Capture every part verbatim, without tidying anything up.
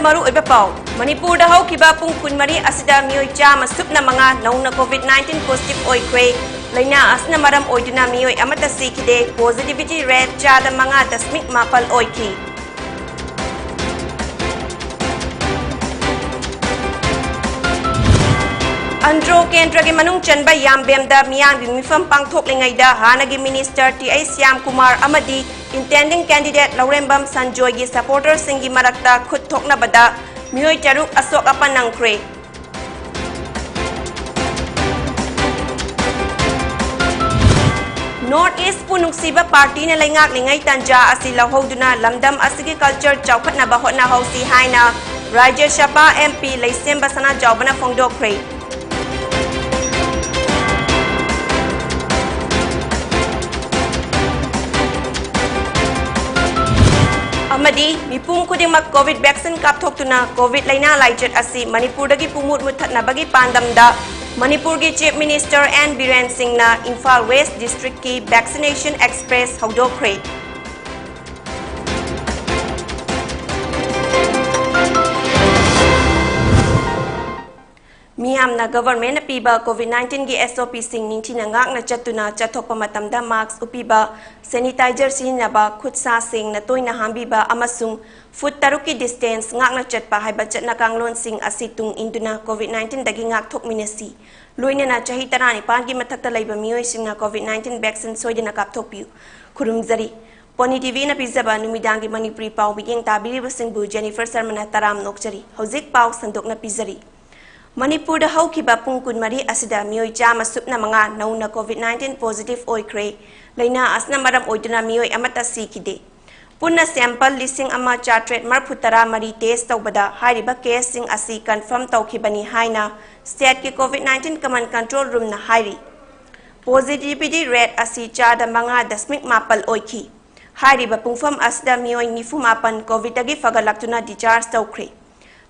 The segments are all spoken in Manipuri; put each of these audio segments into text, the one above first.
ꯃꯔꯨꯑꯣꯏꯕ ꯄꯥꯎ꯫ ꯃꯅꯤꯄꯨꯔꯗ ꯍꯧꯈꯤꯕ ꯄꯨꯡ ꯀꯨꯟꯃꯔꯤ ꯑꯁꯤꯗ ꯃꯤꯑꯣꯏ ꯆꯥꯝꯃ ꯁꯨꯞꯅ ꯃꯉꯥ ꯅꯧꯅ COVID nineteen positive ꯑꯣꯏꯈ꯭ꯔꯦ꯫ ꯂꯥꯏꯅꯥ ꯑꯁꯤꯅ ꯃꯔꯝ ꯑꯣꯏꯗꯨꯅ ꯃꯤꯑꯣꯏ ꯑꯃꯠꯇ ꯁꯤꯈꯤꯗꯦ꯫ Positivity rate ꯆꯥꯗ ꯃꯉꯥ ꯗꯁꯃꯤꯛ ꯃꯥꯄꯜ ꯑꯣꯏꯈꯤ꯫ ꯑꯟꯗ꯭ꯔꯣ ꯀꯦꯟꯗ꯭ꯔꯒꯤ ꯃꯅꯨꯡ ꯆꯟꯕ ꯌꯥꯝꯕꯦꯝꯗ ꯃꯤꯌꯥꯝꯒꯤ ꯃꯤꯐꯝ ꯄꯥꯡꯊꯣꯛꯂꯤꯉꯩꯗ ꯍꯥꯟꯅꯒꯤ minister T H Shyam Kumar ꯑꯃꯗꯤ intending candidate ꯂꯧꯔꯦꯝꯕꯝ ꯁꯟꯖꯣꯏꯒꯤ supporterꯁꯤꯡꯒꯤ ꯃꯔꯛꯇ ꯈꯨꯠ ꯊꯣꯛꯅꯕꯗ ꯃꯤꯑꯣꯏ ꯇꯔꯨꯛ ꯑꯁꯣꯛ ꯑꯄꯟ ꯅꯪꯈ꯭ꯔꯦ꯫ North Eastꯄꯨ ꯅꯨꯡꯁꯤꯕ partyꯅ ꯂꯩꯉꯥꯛꯂꯤꯉꯩ ꯇꯟꯖꯥ ꯑꯁꯤ ꯂꯧꯍꯧꯗꯨꯅ ꯂꯝꯗꯝ ꯑꯁꯤꯒꯤ culture ꯆꯥꯎꯈꯠꯅꯕ ꯍꯣꯠꯅꯍꯧꯁꯤ ꯍꯥꯏꯅ ꯔꯥꯖ꯭ꯌ ꯁꯚꯥ MP ꯂꯩꯁꯦꯝꯕ ꯁꯅꯥꯖꯥꯎꯕꯅ ꯐꯣꯡꯗꯣꯛꯈ꯭ꯔꯦ꯫ ꯑꯃꯗꯤ ꯃꯤꯄꯨꯝ ꯈꯨꯗꯤꯡꯃꯛ COVID vaccine ꯀꯥꯞꯊꯣꯛꯇꯨꯅ COVID ꯂꯥꯏꯅꯥ ꯂꯥꯏꯆꯠ ꯑꯁꯤ ꯃꯅꯤꯄꯨꯔꯗꯒꯤ ꯄꯨꯡꯃꯨꯠ ꯃꯨꯠꯊꯠꯅꯕꯒꯤ ꯄꯥꯟꯗꯝꯗ ꯃꯅꯤꯄꯨꯔꯒꯤ Chief Minister N ꯕꯤꯔꯦꯟ ꯁꯤꯡꯅ ꯏꯝꯐꯥꯜ West districtꯀꯤ vaccination express ꯍꯧꯗꯣꯛꯈ꯭ꯔꯦ꯫ ꯃꯤꯌꯥꯝꯅ governmentꯅ ꯄꯤꯕ COVID nineteenꯒꯤ SOPꯁꯤꯡ ꯅꯤꯡꯊꯤꯅ ꯉꯥꯛꯅ ꯆꯠꯇꯨꯅ ꯆꯠꯊꯣꯛꯄ ꯃꯇꯝꯗ mask ꯎꯞꯄꯤꯕ, sanitizer ꯁꯤꯖꯤꯟꯅꯕ, ꯈꯨꯠ ꯁꯥ ꯁꯦꯡꯅ ꯇꯣꯏꯅ ꯍꯥꯝꯕꯤꯕ ꯑꯃꯁꯨꯡ foot ꯇꯔꯨꯛꯀꯤ distance ꯉꯥꯛꯅ ꯆꯠꯄ ꯍꯥꯏꯕ ꯆꯠꯅ ꯀꯥꯡꯂꯣꯟꯁꯤꯡ ꯑꯁꯤ ꯇꯨꯡ ꯏꯟꯗꯨꯅ COVID nineteenꯗꯒꯤ ꯉꯥꯛꯊꯣꯛꯃꯤꯟꯅꯁꯤ꯫ ꯂꯣꯏꯅꯅ ꯆꯍꯤ ꯇꯔꯥꯅꯤꯄꯥꯟꯒꯤ ꯃꯊꯛꯇ ꯂꯩꯕ ꯃꯤꯑꯣꯏꯁꯤꯡꯅ COVID nineteen vaccine ꯁꯣꯏꯗꯅ ꯀꯥꯞꯊꯣꯛꯄꯤꯌꯨ꯫ ꯈꯨꯔꯨꯝꯖꯔꯤ꯫ Pony TVꯅ ꯄꯤꯖꯕ ꯅꯨꯃꯤꯗꯥꯡꯒꯤ ꯃꯅꯤꯄꯨꯔꯤ ꯄꯥꯎ ꯃꯤꯠꯌꯦꯡ ꯇꯥꯕꯤꯔꯤꯕꯁꯤꯡꯕꯨ Jennifer ꯁꯔꯃꯅ ꯇꯔꯥꯝꯅ ꯑꯣꯛꯆꯔꯤ꯫ ꯍꯧꯖꯤꯛ ꯄꯥꯎ ꯁꯟꯗꯣꯛꯅ ꯄꯤꯖꯔꯤ꯫ ꯃꯅꯤꯄꯨꯔꯗ ꯍꯧꯈꯤꯕ ꯄꯨꯡ ꯀꯨꯟꯃꯔꯤ ꯑꯁꯤꯗ ꯃꯤꯑꯣꯏ ꯆꯥꯝꯃ ꯁꯨꯞꯅ ꯃꯉꯥ ꯅꯧꯅ COVID nineteen positive ꯑꯣꯏꯈ꯭ꯔꯦ꯫ ꯂꯥꯏꯅꯥ ꯑꯁꯤꯅ ꯃꯔꯝ ꯑꯣꯏꯗꯨꯅ ꯃꯤꯑꯣꯏ ꯑꯃꯠꯇ ꯁꯤꯈꯤꯗꯦ꯫ ꯄꯨꯟꯅ sample ꯂꯤꯁꯤꯡ ꯑꯃ ꯆꯥꯇ꯭ꯔꯦꯠ ꯃꯔꯤꯐꯨ ꯇꯔꯥ ꯃꯔꯤ test ꯇꯧꯕꯗ ꯍꯥꯏꯔꯤꯕ caseꯁꯤꯡ ꯑꯁꯤ confirm ꯇꯧꯈꯤꯕꯅꯤ ꯍꯥꯏꯅ stateꯀꯤ COVID nineteen command control roomꯅ ꯍꯥꯏꯔꯤ꯫ Positivity rate ꯑꯁꯤ ꯆꯥꯗ ꯃꯉꯥ ꯗꯁꯃꯤꯛ ꯃꯥꯄꯜ ꯑꯣꯏꯈꯤ꯫ ꯍꯥꯏꯔꯤꯕ ꯄꯨꯡꯐꯝ ꯑꯁꯤꯗ ꯃꯤꯑꯣꯏ ꯅꯤꯐꯨ ꯃꯥꯄꯜ COVIDꯇꯒꯤ ꯐꯒꯠꯂꯛꯇꯨꯅ discharge ꯇꯧꯈ꯭ꯔꯦ꯫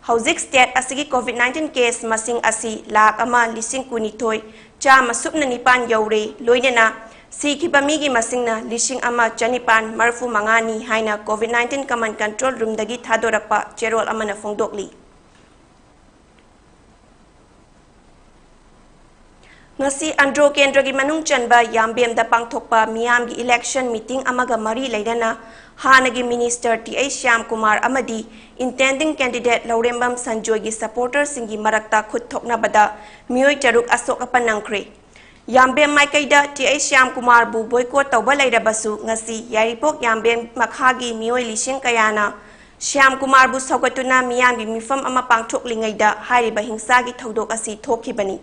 ꯍꯧꯖꯤꯛ state ꯑꯁꯤꯒꯤ COVID nineteen case ꯃꯁꯤꯡ ꯑꯁꯤ ꯂꯥꯈ ꯑꯃ ꯂꯤꯁꯤꯡ ꯀꯨꯟꯅꯤꯊꯣꯏ ꯆꯥꯝꯃ ꯁꯨꯞꯅ ꯅꯤꯄꯥꯟ ꯌꯧꯔꯦ꯫ ꯂꯣꯏꯅꯅ ꯁꯤꯈꯤꯕ ꯃꯤꯒꯤ ꯃꯁꯤꯡꯅ ꯂꯤꯁꯤꯡ ꯑꯃ ꯆꯅꯤꯄꯥꯟ ꯃꯔꯤꯐꯨ ꯃꯉꯥꯅꯤ ꯍꯥꯏꯅ COVID nineteen Command Control Roomꯗꯒꯤ ꯊꯥꯗꯣꯔꯛꯄ ꯆꯦꯔꯣꯜ ꯑꯃꯅ ꯐꯣꯡꯗꯣꯛꯂꯤ꯫ ꯉꯁꯤ ꯑꯟꯗ꯭ꯔꯣ ꯀꯦꯟꯗ꯭ꯔꯒꯤ ꯃꯅꯨꯡ ꯆꯟꯕ ꯌꯥꯝꯕꯦꯝꯗ ꯄꯥꯡꯊꯣꯛꯄ ꯃꯤꯌꯥꯝꯒꯤ election meeting ꯑꯃꯒ ꯃꯔꯤ ꯂꯩꯅꯅ ꯍꯥꯟꯅꯒꯤ minister T I ꯁ꯭ꯌꯥꯝꯀꯨꯃꯥꯔ ꯑꯃꯗꯤ intending candidate ꯂꯧꯔꯦꯝꯕꯝ ꯁꯟꯖꯣꯏꯒꯤ supporterꯁꯤꯡꯒꯤ ꯃꯔꯛꯇ ꯈꯨꯠ ꯊꯣꯛꯅꯕꯗ ꯃꯤꯑꯣꯏ ꯇꯔꯨꯛ ꯑꯁꯣꯛ ꯑꯄꯟ ꯅꯪꯈ꯭ꯔꯦ꯫ ꯌꯥꯝꯕꯦꯝ ꯃꯥꯏꯀꯩꯗ T I ꯁ꯭ꯌꯥꯝꯀꯨꯃꯥꯔꯕꯨ boycott ꯇꯧꯕ ꯂꯩꯔꯕꯁꯨ, ꯉꯁꯤ ꯌꯥꯏꯔꯤꯄꯣꯛ ꯌꯥꯝꯕꯦꯝ ꯃꯈꯥꯒꯤ ꯃꯤꯑꯣꯏ ꯂꯤꯁꯤꯡ ꯀꯌꯥꯅ ꯁ꯭ꯌꯥꯝꯀꯨꯃꯥꯔꯕꯨ ꯁꯧꯒꯠꯇꯨꯅ ꯃꯤꯌꯥꯝꯒꯤ ꯃꯤꯐꯝ ꯑꯃ ꯄꯥꯡꯊꯣꯛꯂꯤꯉꯩꯗ ꯍꯥꯏꯔꯤꯕ ꯍꯤꯡꯁꯥꯒꯤ ꯊꯧꯗꯣꯛ ꯑꯁꯤ ꯊꯣꯛꯈꯤꯕꯅꯤ꯫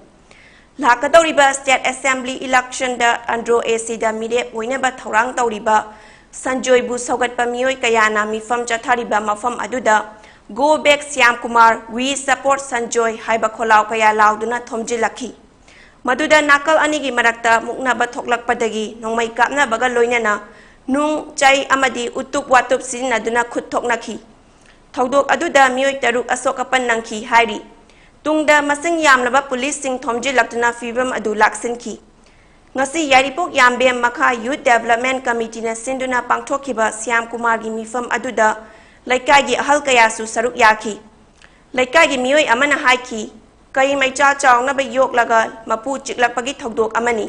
ꯂꯥꯛꯀꯗꯧꯔꯤꯕ state assembly electionꯗ ꯑꯟꯗ꯭ꯔꯣ ACꯗ ꯃꯤꯔꯦꯞ ꯑꯣꯏꯅꯕ ꯊꯧꯔꯥꯡ ꯇꯧꯔꯤꯕ ꯁꯟꯖꯣꯏꯕꯨ ꯁꯧꯒꯠꯄ ꯃꯤꯑꯣꯏ ꯀꯌꯥꯅ ꯃꯤꯐꯝ ꯆꯠꯊꯔꯤꯕ ꯃꯐꯝ ꯑꯗꯨꯗ "Go back Shyamkumar, we support Sanjoy" ꯍꯥꯏꯕ ꯈꯣꯜꯂꯥꯎ ꯀꯌꯥ ꯂꯥꯎꯗꯨꯅ ꯊꯣꯝꯖꯤꯜꯂꯛꯈꯤ꯫ ꯃꯗꯨꯗ ꯅꯥꯀꯜ ꯑꯅꯤꯒꯤ ꯃꯔꯛꯇ ꯃꯨꯛꯅꯕ ꯊꯣꯛꯂꯛꯄꯗꯒꯤ ꯅꯣꯡꯃꯩ ꯀꯥꯞꯅꯕꯒ ꯂꯣꯏꯅꯅ ꯅꯨꯡ, ꯆꯩ ꯑꯃꯗꯤ ꯎꯇꯨꯞ ꯋꯥꯇꯨꯞ ꯁꯤꯖꯤꯟꯅꯗꯨꯅ ꯈꯨꯠ ꯊꯣꯛꯅꯈꯤ꯫ ꯊꯧꯗꯣꯛ ꯑꯗꯨꯗ ꯃꯤꯑꯣꯏ ꯇꯔꯨꯛ ꯑꯁꯣꯛ ꯑꯄꯟ ꯅꯪꯈꯤ ꯍꯥꯏꯔꯤ꯫ ꯇꯨꯡꯗ ꯃꯁꯤꯡ ꯌꯥꯝꯂꯕ ꯄꯨꯂꯤꯁꯁꯤꯡ ꯊꯣꯝꯖꯤꯜꯂꯛꯇꯨꯅ ꯐꯤꯕꯝ ꯑꯗꯨ ꯂꯥꯛꯁꯤꯟꯈꯤ꯫ ꯉꯁꯤ ꯌꯥꯏꯔꯤꯄꯣꯛ ꯌꯥꯝꯕꯦꯝ ꯃꯈꯥ Youth Development Committeeꯅ ꯁꯤꯟꯗꯨꯅ ꯄꯥꯡꯊꯣꯛꯈꯤꯕ ꯁ꯭ꯌꯥꯝꯀꯨꯃꯥꯔꯒꯤ ꯃꯤꯐꯝ ꯑꯗꯨꯗ ꯂꯩꯀꯥꯏꯒꯤ ꯑꯍꯜ ꯀꯌꯥꯁꯨ ꯁꯔꯨꯛ ꯌꯥꯈꯤ꯫ ꯂꯩꯀꯥꯏꯒꯤ ꯃꯤꯑꯣꯏ ꯑꯃꯅ ꯍꯥꯏꯈꯤ, "ꯀꯩ ꯃꯩꯆꯥ ꯆꯥꯎꯅꯕ ꯌꯣꯛꯂꯒ ꯃꯄꯨ ꯆꯤꯛꯂꯛꯄꯒꯤ ꯊꯧꯗꯣꯛ ꯑꯃꯅꯤ꯫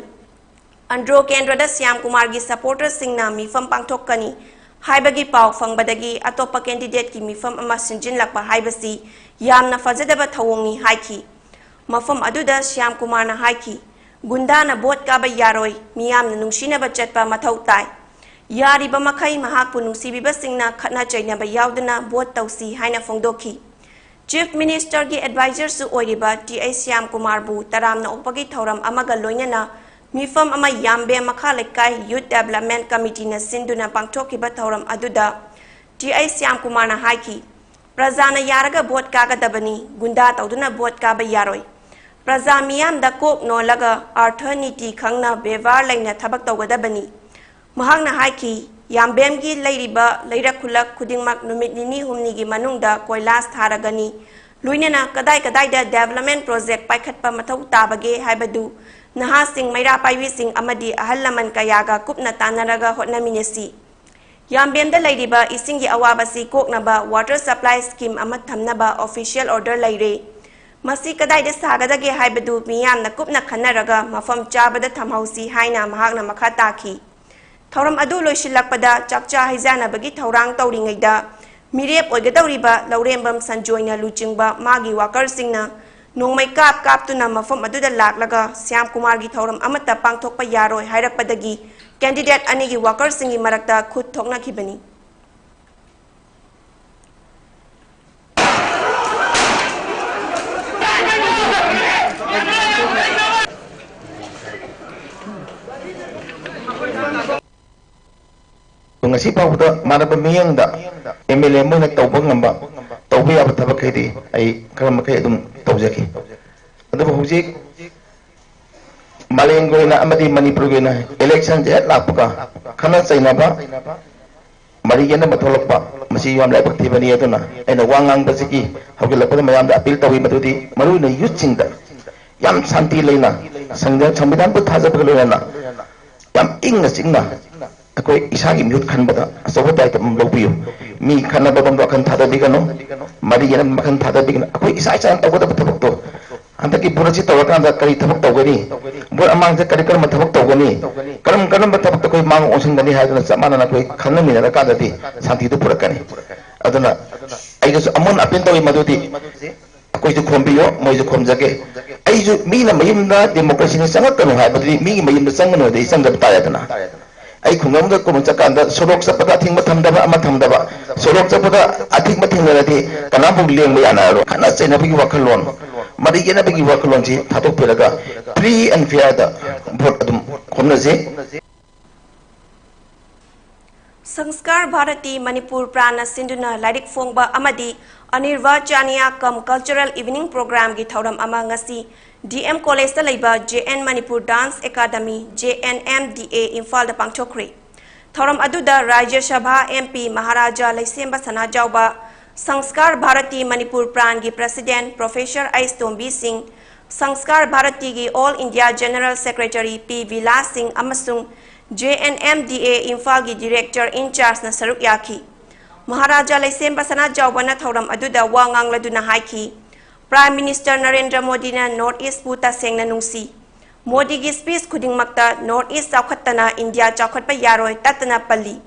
ꯑꯟꯗ꯭ꯔꯣ ꯀꯦꯟꯗ꯭ꯔꯗ ꯁ꯭ꯌꯥꯝꯀꯨꯃꯥꯔꯒꯤ supporterꯁꯤꯡꯅ ꯃꯤꯐꯝ ꯄꯥꯡꯊꯣꯛꯀꯅꯤ ꯍꯥꯏꯕꯒꯤ ꯄꯥꯎ ꯐꯪꯕꯗꯒꯤ ꯑꯇꯣꯞꯄ candidateꯀꯤ ꯃꯤꯐꯝ ꯑꯃ ꯁꯤꯟꯖꯤꯟꯂꯛꯄ ꯍꯥꯏꯕꯁꯤ ꯌꯥꯝꯅ ꯐꯖꯗꯕ ꯊꯧꯑꯣꯡꯅꯤ" ꯍꯥꯏꯈꯤ꯫ ꯃꯐꯝ ꯑꯗꯨꯗ ꯁ꯭ꯌꯥꯝꯀꯨꯃꯥꯔꯅ ꯍꯥꯏꯈꯤ, "ꯒꯨꯟꯗꯥꯅ vote ꯀꯥꯕ ꯌꯥꯔꯣꯏ, ꯃꯤꯌꯥꯝꯅ ꯅꯨꯡꯁꯤꯅꯕ ꯆꯠꯄ ꯃꯊꯧ ꯇꯥꯏ꯫ ꯌꯥꯔꯤꯕ ꯃꯈꯩ ꯃꯍꯥꯛꯄꯨ ꯅꯨꯡꯁꯤꯕꯤꯕꯁꯤꯡꯅ ꯈꯠꯅ ꯆꯩꯅꯕ ꯌꯥꯎꯗꯅ vote ꯇꯧꯁꯤ" ꯍꯥꯏꯅ ꯐꯣꯡꯗꯣꯛꯈꯤ꯫ Chief Ministerꯒꯤ advisorꯁꯨ ꯑꯣꯏꯔꯤꯕ T I ꯁ꯭ꯌꯥꯝꯀꯨꯃꯥꯔꯕꯨ ꯇꯔꯥꯝꯅ ꯑꯣꯛꯄꯒꯤ ꯊꯧꯔꯝ ꯑꯃꯒ ꯂꯣꯏꯅꯅ ꯃꯤꯐꯝ ꯑꯃ ꯌꯥꯝꯕꯦꯝ ꯃꯈꯥ ꯂꯩꯀꯥꯏ Youth Development Committeeꯅ ꯁꯤꯟꯗꯨꯅ ꯄꯥꯡꯊꯣꯛꯈꯤꯕ ꯊꯧꯔꯝ ꯑꯗꯨꯗ T I ꯁ꯭ꯌꯥꯝꯀꯨꯃꯥꯔꯅ ꯍꯥꯏꯈꯤ, "ꯄ꯭ꯔꯖꯥꯅ ꯌꯥꯔꯒ vote ꯀꯥꯒꯗꯕꯅꯤ, ꯒꯨꯟꯗꯥ ꯇꯧꯗꯨꯅ vote ꯀꯥꯕ ꯌꯥꯔꯣꯏ꯫ ꯄ꯭ꯔꯖꯥ ꯃꯤꯌꯥꯝꯗ ꯀꯣꯛ ꯅꯣꯜꯂꯒ ꯑꯔꯊ ꯅꯤꯇꯤ ꯈꯪꯅ ꯕꯦꯕꯥꯔ ꯂꯩꯅ ꯊꯕꯛ ꯇꯧꯒꯗꯕꯅꯤ"꯫ ꯃꯍꯥꯛꯅ ꯍꯥꯏꯈꯤ, ꯌꯥꯝꯕꯦꯝꯒꯤ ꯂꯩꯔꯤꯕ ꯂꯩꯔꯛ ꯈꯨꯜꯂꯛ ꯈꯨꯗꯤꯡꯃꯛ ꯅꯨꯃꯤꯠ ꯅꯤꯅꯤ ꯍꯨꯝꯅꯤꯒꯤ ꯃꯅꯨꯡꯗ ꯀꯣꯏꯂꯥꯁ ꯊꯥꯔꯒꯅꯤ꯫ ꯂꯣꯏꯅꯅ ꯀꯗꯥꯏ ꯀꯗꯥꯏꯗ development project ꯄꯥꯏꯈꯠꯄ ꯃꯊꯧ ꯇꯥꯕꯒꯦ ꯍꯥꯏꯕꯗꯨ ꯅꯍꯥꯁꯤꯡ, ꯃꯩꯔꯥ ꯄꯥꯏꯕꯤꯁꯤꯡ ꯑꯃꯗꯤ ꯑꯍꯜ ꯂꯃꯟ ꯀꯌꯥꯒ ꯀꯨꯞꯅ ꯇꯥꯟꯅꯔꯒ ꯍꯣꯠꯅꯃꯤꯟꯅꯁꯤ꯫ ꯌꯥꯝꯕꯦꯝꯗ ꯂꯩꯔꯤꯕ ꯏꯁꯤꯡꯒꯤ ꯑꯋꯥꯕꯁꯤ ꯀꯣꯛꯅꯕ water supply scheme ꯑꯃ ꯊꯝꯅꯕ official order ꯂꯩꯔꯦ꯫ ꯃꯁꯤ ꯀꯗꯥꯏꯗ ꯁꯥꯒꯗꯒꯦ ꯍꯥꯏꯕꯗꯨ ꯃꯤꯌꯥꯝꯅ ꯀꯨꯞꯅ ꯈꯟꯅꯔꯒ ꯃꯐꯝ ꯆꯥꯕꯗ ꯊꯝꯍꯧꯁꯤ ꯍꯥꯏꯅ ꯃꯍꯥꯛꯅ ꯃꯈꯥ ꯇꯥꯈꯤ꯫ ꯊꯧꯔꯝ ꯑꯗꯨ ꯂꯣꯏꯁꯤꯜꯂꯛꯄꯗ ꯆꯥꯛꯆꯥ ꯍꯩꯖꯥꯅꯕꯒꯤ ꯊꯧꯔꯥꯡ ꯇꯧꯔꯤꯉꯩꯗ ꯃꯤꯔꯦꯞ ꯑꯣꯏꯒꯗꯧꯔꯤꯕ ꯂꯧꯔꯦꯝꯕꯝ ꯁꯟꯖꯣꯏꯅ ꯂꯨꯆꯤꯡꯕ ꯃꯥꯒꯤ workerꯁꯤꯡꯅ ꯅꯣꯡꯃꯩ ꯀꯥꯞ ꯀꯥꯞꯇꯨꯅ ꯃꯐꯝ ꯑꯗꯨꯗ ꯂꯥꯛꯂꯒ ꯁ꯭ꯌꯥꯝ ꯀꯨꯃꯥꯔꯒꯤ ꯊꯧꯔꯝ ꯑꯃꯠꯇ ꯄꯥꯡꯊꯣꯛꯄ ꯌꯥꯔꯣꯏ ꯍꯥꯏꯔꯛꯄꯗꯒꯤ candidate ꯑꯅꯤꯒꯤ workerꯁꯤꯡꯒꯤ ꯃꯔꯛꯇ ꯈꯨꯠ ꯊꯣꯛꯅꯈꯤꯕꯅꯤ꯫ ꯉꯁꯤ ꯐꯥꯎꯕꯗ ꯃꯥꯟꯅꯕ ꯃꯤꯠꯌꯦꯡꯗ ꯑꯦꯝ ꯑꯦꯜ ꯑꯦ ꯑꯃ ꯑꯣꯏꯅ ꯇꯧꯕ ꯉꯝꯕ, ꯇꯧꯕ ꯌꯥꯕ ꯊꯕꯛꯈꯩꯗꯤ ꯑꯩ ꯈꯔ ꯃꯈꯩ ꯑꯗꯨꯝ ꯇꯧꯖꯈꯤ꯫ ꯑꯗꯨꯕꯨ ꯍꯧꯖꯤꯛ ꯃꯥꯂꯦꯝꯒꯤ ꯑꯣꯏꯅ ꯑꯃꯗꯤ ꯃꯅꯤꯄꯨꯔꯒꯤ ꯑꯣꯏꯅ ꯏꯂꯦꯛꯁꯟꯁꯦ ꯍꯦꯛ ꯂꯥꯛꯄꯒ ꯈꯠꯅ ꯆꯩꯅꯕ, ꯃꯔꯤ ꯌꯦꯠꯅꯕ ꯊꯣꯛꯂꯛꯄ, ꯃꯁꯤ ꯌꯥꯝ ꯂꯥꯏꯕꯛ ꯊꯤꯕꯅꯤ꯫ ꯑꯗꯨꯅ ꯑꯩꯅ ꯋꯥ ꯉꯥꯡꯕꯁꯤꯒꯤ ꯍꯧꯒꯠꯂꯛꯄꯗ ꯃꯌꯥꯝꯗ ꯑꯄꯤꯜ ꯇꯧꯏ, ꯃꯗꯨꯗꯤ ꯃꯔꯨꯑꯣꯏꯅ ꯌꯨꯠꯁꯤꯡꯗ ꯌꯥꯝ ꯁꯥꯟꯇꯤ ꯂꯩꯅ, ꯁꯪꯕꯤꯙꯥꯟꯕꯨ ꯊꯥꯖꯕꯒ ꯂꯣꯏꯅꯅ ꯌꯥꯝ ꯏꯪꯅ ꯆꯤꯛꯅ ꯑꯩꯈꯣꯏ ꯏꯁꯥꯒꯤ ꯃꯤꯍꯨꯠ ꯈꯟꯕꯗ ꯑꯆꯧꯕ ꯗꯥꯏꯇ ꯑꯃ ꯂꯧꯕꯤꯌꯨ꯫ ꯃꯤ ꯈꯠꯅꯕꯔꯣꯝꯗ ꯋꯥꯈꯜ ꯊꯥꯗꯕꯤꯒꯅꯨ, ꯃꯔꯤ ꯌꯦꯠꯅꯕ ꯋꯥꯈꯜ ꯊꯥꯗꯕꯤꯒꯅꯨ꯫ ꯑꯩꯈꯣꯏ ꯏꯁꯥ ꯏꯁꯥꯅ ꯇꯧꯒꯗꯕ ꯊꯕꯛꯇꯣ, ꯍꯟꯗꯛꯀꯤ ꯚꯣꯠ ꯑꯁꯤ ꯇꯧꯔꯀꯥꯟꯗ ꯀꯔꯤ ꯊꯕꯛ ꯇꯧꯒꯅꯤ, ꯚꯣꯠ ꯑꯃꯥꯡꯁꯦ ꯀꯔꯤ ꯀꯔꯝꯕ ꯊꯕꯛ ꯇꯧꯒꯅꯤ, ꯀꯔꯝ ꯀꯔꯝꯕ ꯊꯕꯛꯇ ꯑꯩꯈꯣꯏ ꯃꯥꯡ ꯑꯣꯟꯁꯤꯟꯒꯅꯤ ꯍꯥꯏꯗꯅ ꯆꯞ ꯃꯥꯟꯅꯅ ꯑꯩꯈꯣꯏ ꯈꯪꯅꯃꯤꯟꯅꯔꯀꯥꯟꯗꯗꯤ ꯁꯥꯟꯇꯤꯗꯨ ꯄꯨꯔꯛꯀꯅꯤ꯫ ꯑꯗꯨꯅ ꯑꯩꯒꯁꯨ ꯑꯃꯨꯟ ꯑꯄꯦꯟ ꯇꯧꯏ ꯃꯗꯨꯗꯤ꯫ ꯑꯩꯈꯣꯏꯁꯨ ꯈꯣꯝꯕꯤꯌꯣ, ꯃꯣꯏꯁꯨ ꯈꯣꯝꯖꯒꯦ꯫ ꯑꯩꯁꯨ ꯃꯤꯅ ꯃꯌꯨꯝꯗ ꯗꯦꯃꯣꯀ꯭ꯔꯦꯁꯤꯅ ꯆꯪꯉꯛꯀꯅꯨ ꯍꯥꯏꯕꯗꯨꯗꯤ ꯃꯤꯒꯤ ꯃꯌꯨꯝꯗ ꯆꯪꯒꯅꯨ ꯍꯥꯏꯗꯤ ꯑꯩ ꯆꯪꯗꯕ ꯇꯥꯔꯦꯗꯅ꯫ ꯑꯩ ꯈꯨꯡꯒꯪꯗ ꯀꯣꯟꯅ ꯆꯠꯀꯥꯟꯗ ꯁꯣꯔꯣꯛ ꯆꯠꯄꯗ ꯑꯊꯤꯡꯕ ꯊꯝꯗꯕ ꯑꯃ ꯊꯝꯗꯕ, ꯁꯣꯔꯣꯛ ꯆꯠꯄꯗ ꯑꯊꯤꯡꯕ ꯊꯦꯡꯅꯔꯗꯤ ꯀꯅꯥꯝꯐꯥꯎ ꯂꯦꯡꯕ ꯌꯥꯅꯔꯔꯣꯏ꯫ ꯈꯠꯅ ꯆꯩꯅꯕꯒꯤ ꯋꯥꯈꯜꯂꯣꯟ, ꯃꯔꯩ ꯌꯦꯠꯅꯕꯒꯤ ꯋꯥꯈꯜꯂꯣꯟꯁꯤ ꯊꯥꯗꯣꯛꯄꯤꯔꯒ free and fairꯗ ꯚꯣꯠ ꯑꯗꯨꯝ ꯈꯣꯝꯅꯁꯤ꯫ Sanskar Bharati Manipur ꯄ꯭ꯔꯥꯟꯅ ꯁꯤꯟꯗꯨꯅ ꯂꯥꯏꯔꯤꯛ ꯐꯣꯡꯕ ꯑꯃꯗꯤ Anirvachaniya cum Cultural Evening Programꯒꯤ ꯊꯧꯔꯝ ꯑꯃ ꯉꯁꯤ D M Collegeꯇ ꯂꯩꯕ J N Manipur Dance Academy, J N M D A, ꯏꯝꯐꯥꯜꯗ ꯄꯥꯡꯊꯣꯛꯈ꯭ꯔꯦ꯫ ꯊꯧꯔꯝ ꯑꯗꯨꯗ ꯔꯥꯖ꯭ꯌ ꯁꯚꯥ M P ꯃꯍꯥꯔꯥꯖꯥ ꯂꯩꯁꯦꯝꯕ ꯁꯅꯥꯖꯥꯎꯕ, Sanskar Bharati Manipur ꯄ꯭ꯔꯥꯟꯒꯤ President Professor ꯑꯩꯁ ꯇꯣꯝꯕꯤ ꯁꯤꯡ, ꯁꯪꯁ꯭ꯀꯥꯔ ꯚꯥꯔꯇꯤꯒꯤ All India General Secretary ꯄꯤ ꯕꯤꯂꯥꯁ ꯁꯤꯡ ꯑꯃꯁꯨꯡ J N M D A ꯏꯝꯐꯥꯜꯒꯤ Director in Chargeꯅ ꯁꯔꯨꯛ ꯌꯥꯈꯤ꯫ ꯃꯍꯥꯔꯥꯖꯥ ꯂꯩꯁꯦꯝꯕ ꯁꯅꯥꯖꯥꯎꯕꯅ ꯊꯧꯔꯝ ꯑꯗꯨꯗ ꯋꯥ ꯉꯥꯡꯂꯗꯨꯅ ꯍꯥꯏꯈꯤ, Prime Minister ꯅꯔꯦꯟꯗ꯭ꯔ ꯃꯣꯗꯤꯅ North Eastꯄꯨ ꯇꯁꯦꯡꯅ ꯅꯨꯡꯁꯤ꯫ ꯃꯣꯗꯤꯒꯤ speech ꯈꯨꯗꯤꯡꯃꯛꯇ North East ꯆꯥꯎꯈꯠꯇꯅ ꯏꯟꯗꯤꯌꯥ ꯆꯥꯎꯈꯠꯄ ꯌꯥꯔꯣꯏ ꯇꯠꯇꯅ ꯄꯜꯂꯤ꯫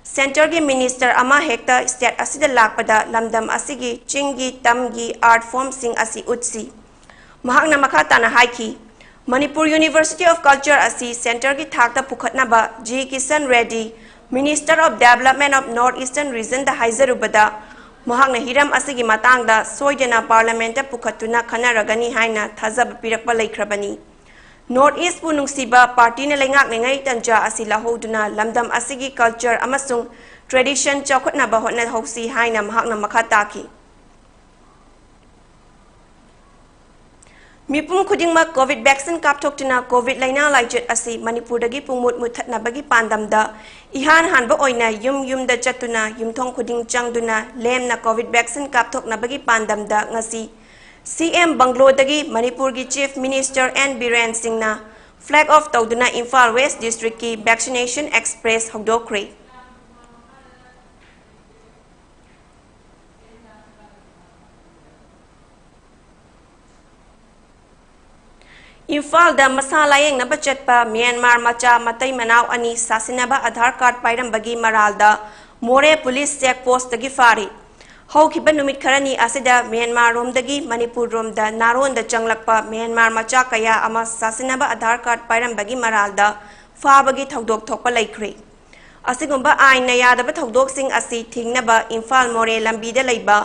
Centreꯒꯤ minister ꯑꯃ ꯍꯦꯛꯇ state ꯑꯁꯤꯗ ꯂꯥꯛꯄꯗ ꯂꯝꯗꯝ ꯑꯁꯤꯒꯤ ꯆꯤꯡꯒꯤ, ꯇꯝꯒꯤ art formꯁꯤꯡ ꯑꯁꯤ ꯎꯠꯁꯤ꯫ ꯃꯍꯥꯛꯅ ꯃꯈꯥ ꯇꯥꯅ ꯍꯥꯏꯈꯤ, ꯃꯅꯤꯄꯨꯔ University of Culture ꯑꯁꯤ centreꯒꯤ ꯊꯥꯛꯇ ꯄꯨꯈꯠꯅꯕ G Kishan Reddy, Minister of Development of North Eastern Regionꯗ ꯍꯥꯏꯖꯔꯨꯕꯗ, ꯃꯍꯥꯛꯅ ꯍꯤꯔꯝ ꯑꯁꯤꯒꯤ ꯃꯇꯥꯡꯗ ꯁꯣꯏꯗꯅ parliamentꯇ ꯄꯨꯈꯠꯇꯨꯅ ꯈꯟꯅꯔꯒꯅꯤ ꯍꯥꯏꯅ ꯊꯥꯖꯕ ꯄꯤꯔꯛꯄ ꯂꯩꯈ꯭ꯔꯕꯅꯤ꯫ North Eastꯄꯨ ꯅꯨꯡꯁꯤꯕ partyꯅ ꯂꯩꯉꯥꯛꯂꯤꯉꯩ ꯇꯟꯖꯥ ꯑꯁꯤ ꯂꯧꯍꯧꯗꯨꯅ ꯂꯝꯗꯝ ꯑꯁꯤꯒꯤ culture ꯑꯃꯁꯨꯡ tradition ꯆꯥꯎꯈꯠꯅꯕ ꯍꯣꯠꯅꯍꯧꯁꯤ ꯍꯥꯏꯅ ꯃꯍꯥꯛꯅ ꯃꯈꯥ ꯇꯥꯈꯤ꯫ ꯃꯤꯄꯨꯝ ꯈꯨꯗꯤꯡꯃꯛ COVID vaccine ꯀꯥꯞꯊꯣꯛꯇꯨꯅ COVID ꯂꯩꯅꯥ ꯂꯥꯏꯆꯠ ꯑꯁꯤ ꯃꯅꯤꯄꯨꯔꯗꯒꯤ ꯄꯨꯡꯃꯨꯠ ꯃꯨꯠꯊꯠꯅꯕꯒꯤ ꯄꯥꯟꯗꯝꯗ ꯏꯍꯥꯟ ꯍꯥꯟꯕ ꯑꯣꯏꯅ ꯌꯨꯝ ꯌꯨꯝꯗ ꯆꯠꯇꯨꯅ, ꯌꯨꯝꯊꯣꯡ ꯈꯨꯗꯤꯡ ꯆꯪꯗꯨꯅ ꯂꯦꯝꯅ COVID vaccine ꯀꯥꯞꯊꯣꯛꯅꯕꯒꯤ ꯄꯥꯟꯗꯝꯗ ꯉꯁꯤ C M bungalow ꯗꯒꯤ ꯃꯅꯤꯄꯨꯔꯒꯤ Chief Minister N ꯕꯤꯔꯦꯟ ꯁꯤꯡꯅ flag off ꯇꯧꯗꯨꯅ ꯏꯝꯐꯥꯜ West Districtꯀꯤ vaccination express ꯍꯧꯗꯣꯛꯈ꯭ꯔꯦ꯫ ꯏꯝꯐꯥꯜꯗ ꯃꯁꯥ ꯂꯥꯌꯦꯡꯅꯕ ꯆꯠꯄ ꯃ꯭ꯌꯥꯟꯃꯥꯔ ꯃꯆꯥ ꯃꯇꯩ ꯃꯅꯥꯎ ꯑꯅꯤ ꯁꯥꯁꯤꯟꯅꯕ ꯑꯙꯥꯔ ꯀꯥꯔꯗ ꯄꯥꯏꯔꯝꯕꯒꯤ ꯃꯔꯥꯜꯗ ꯃꯣꯔꯦ ꯄꯨꯂꯤꯁ ꯆꯦꯛ ꯄꯣꯁꯇꯒꯤ ꯐꯥꯔꯤ꯫ ꯍꯧꯈꯤꯕ ꯅꯨꯃꯤꯠ ꯈꯔꯅꯤ ꯑꯁꯤꯗ ꯃ꯭ꯌꯥꯟꯃꯥꯔ ꯔꯣꯝꯗꯒꯤ ꯃꯅꯤꯄꯨꯔ ꯔꯣꯝꯗ ꯅꯥꯔꯣꯟꯗ ꯆꯪꯂꯛꯄ ꯃ꯭ꯌꯥꯟꯃꯥꯔ ꯃꯆꯥ ꯀꯌꯥ ꯑꯃ ꯁꯥꯁꯤꯟꯅꯕ ꯑꯙꯥꯔ ꯀꯥꯔꯗ ꯄꯥꯏꯔꯝꯕꯒꯤ ꯃꯔꯥꯜꯗ ꯐꯥꯕꯒꯤ ꯊꯧꯗꯣꯛ ꯊꯣꯛꯄ ꯂꯩꯈ꯭ꯔꯦ꯫ ꯑꯁꯤꯒꯨꯝꯕ ꯑꯥꯏꯟꯅ ꯌꯥꯗꯕ ꯊꯧꯗꯣꯛꯁꯤꯡ ꯑꯁꯤ ꯊꯤꯡꯅꯕ ꯏꯝꯐꯥꯜ ꯃꯣꯔꯦ ꯂꯝꯕꯤꯗ ꯂꯩꯕ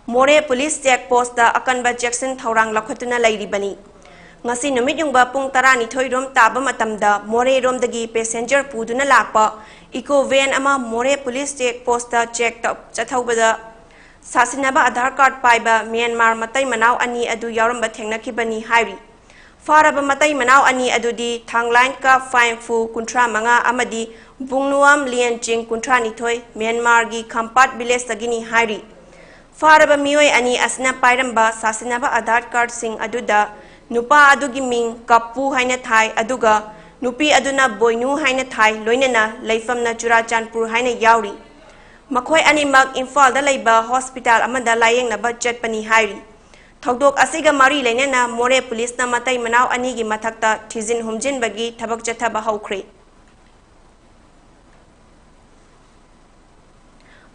ꯃꯣꯔꯦ ꯄꯨꯂꯤꯁ ꯆꯦꯛ ꯄꯣꯁꯇ ꯑꯀꯟꯕ ꯆꯦꯛꯁꯤꯟ ꯊꯧꯔꯥꯡ ꯂꯧꯈꯠꯇꯨꯅ ꯂꯩꯔꯤꯕꯅꯤ꯫ ꯉꯁꯤ ꯅꯨꯃꯤꯠ ꯌꯨꯡꯕ ꯄꯨꯡ ꯇꯔꯥꯅꯤꯊꯣꯏ ꯔꯣꯝ ꯇꯥꯕ ꯃꯇꯝꯗ ꯃꯣꯔꯦ ꯔꯣꯝꯗꯒꯤ passenger ꯄꯨꯗꯨꯅ ꯂꯥꯛꯄ eco van ꯑꯃ ꯃꯣꯔꯦ ꯄꯨꯂꯤꯁ ꯆꯦꯛ ꯄꯣꯁꯇ ꯆꯦꯛ ꯇꯧ-, ꯆꯠꯊꯧꯕꯗ ꯁꯥꯁꯤꯟꯅꯕ ꯑꯙꯥꯔ ꯀꯥꯔꯗ ꯄꯥꯏꯕ ꯃ꯭ꯌꯥꯟꯃꯥꯔ ꯃꯇꯩ ꯃꯅꯥꯎ ꯑꯅꯤ ꯑꯗꯨ ꯌꯥꯎꯔꯝꯕ ꯊꯦꯡꯅꯈꯤꯕꯅꯤ ꯍꯥꯏꯔꯤ꯫ ꯐꯥꯔꯕ ꯃꯇꯩ ꯃꯅꯥꯎ ꯑꯅꯤ ꯑꯗꯨꯗꯤ ꯊꯥꯡꯂꯥꯏꯟꯀ ꯐꯥꯏꯡꯐꯨ, ꯀꯨꯟꯊ꯭ꯔꯥ ꯃꯉꯥ, ꯑꯃꯗꯤ ꯕꯨꯡꯅꯨꯋꯥꯝ ꯂꯤꯌꯟꯆꯤꯡ, ꯀꯨꯟꯊ꯭ꯔꯥ ꯅꯤꯊꯣꯏ, ꯃ꯭ꯌꯥꯟꯃꯥꯔꯒꯤ ꯈꯝꯄꯥꯠ ꯚꯤꯂꯦꯖꯇꯒꯤꯅꯤ ꯍꯥꯏꯔꯤ꯫ ꯐꯥꯔꯕ ꯃꯤꯑꯣꯏ ꯑꯅꯤ ꯑꯁꯤꯅ ꯄꯥꯏꯔꯝꯕ ꯁꯥꯁꯤꯟꯅꯕ ꯑꯙꯥꯔ ꯀꯥꯔꯗꯁꯤꯡ ꯑꯗꯨꯗ ꯅꯨꯄꯥ ꯑꯗꯨꯒꯤ ꯃꯤꯡ ꯀꯞꯄꯨ ꯍꯥꯏꯅ ꯊꯥꯏ, ꯑꯗꯨꯒ ꯅꯨꯄꯤ ꯑꯗꯨꯅ ꯕꯣꯏꯅꯨ ꯍꯥꯏꯅ ꯊꯥꯏ, ꯂꯣꯏꯅꯅ ꯂꯩꯐꯝꯅ ꯆꯨꯔꯥꯆꯥꯟꯄꯨꯔ ꯍꯥꯏꯅ ꯌꯥꯎꯔꯤ꯫ ꯃꯈꯣꯏ ꯑꯅꯤꯃꯛ ꯏꯝꯐꯥꯜꯗ ꯂꯩꯕ ꯍꯣꯁꯄꯤꯇꯥꯜ ꯑꯃꯗ ꯂꯥꯌꯦꯡꯅꯕ ꯆꯠꯄꯅꯤ ꯍꯥꯏꯔꯤ꯫ ꯊꯧꯗꯣꯛ ꯑꯁꯤꯒ ꯃꯔꯤ ꯂꯩꯅꯅ ꯃꯣꯔꯦ ꯄꯨꯂꯤꯁꯅ ꯃꯇꯩ ꯃꯅꯥꯎ ꯑꯅꯤꯒꯤ ꯃꯊꯛꯇ ꯊꯤꯖꯤꯟ ꯍꯨꯝꯖꯤꯟꯕꯒꯤ ꯊꯕꯛ ꯆꯠꯊꯕ ꯍꯧꯈ꯭ꯔꯦ꯫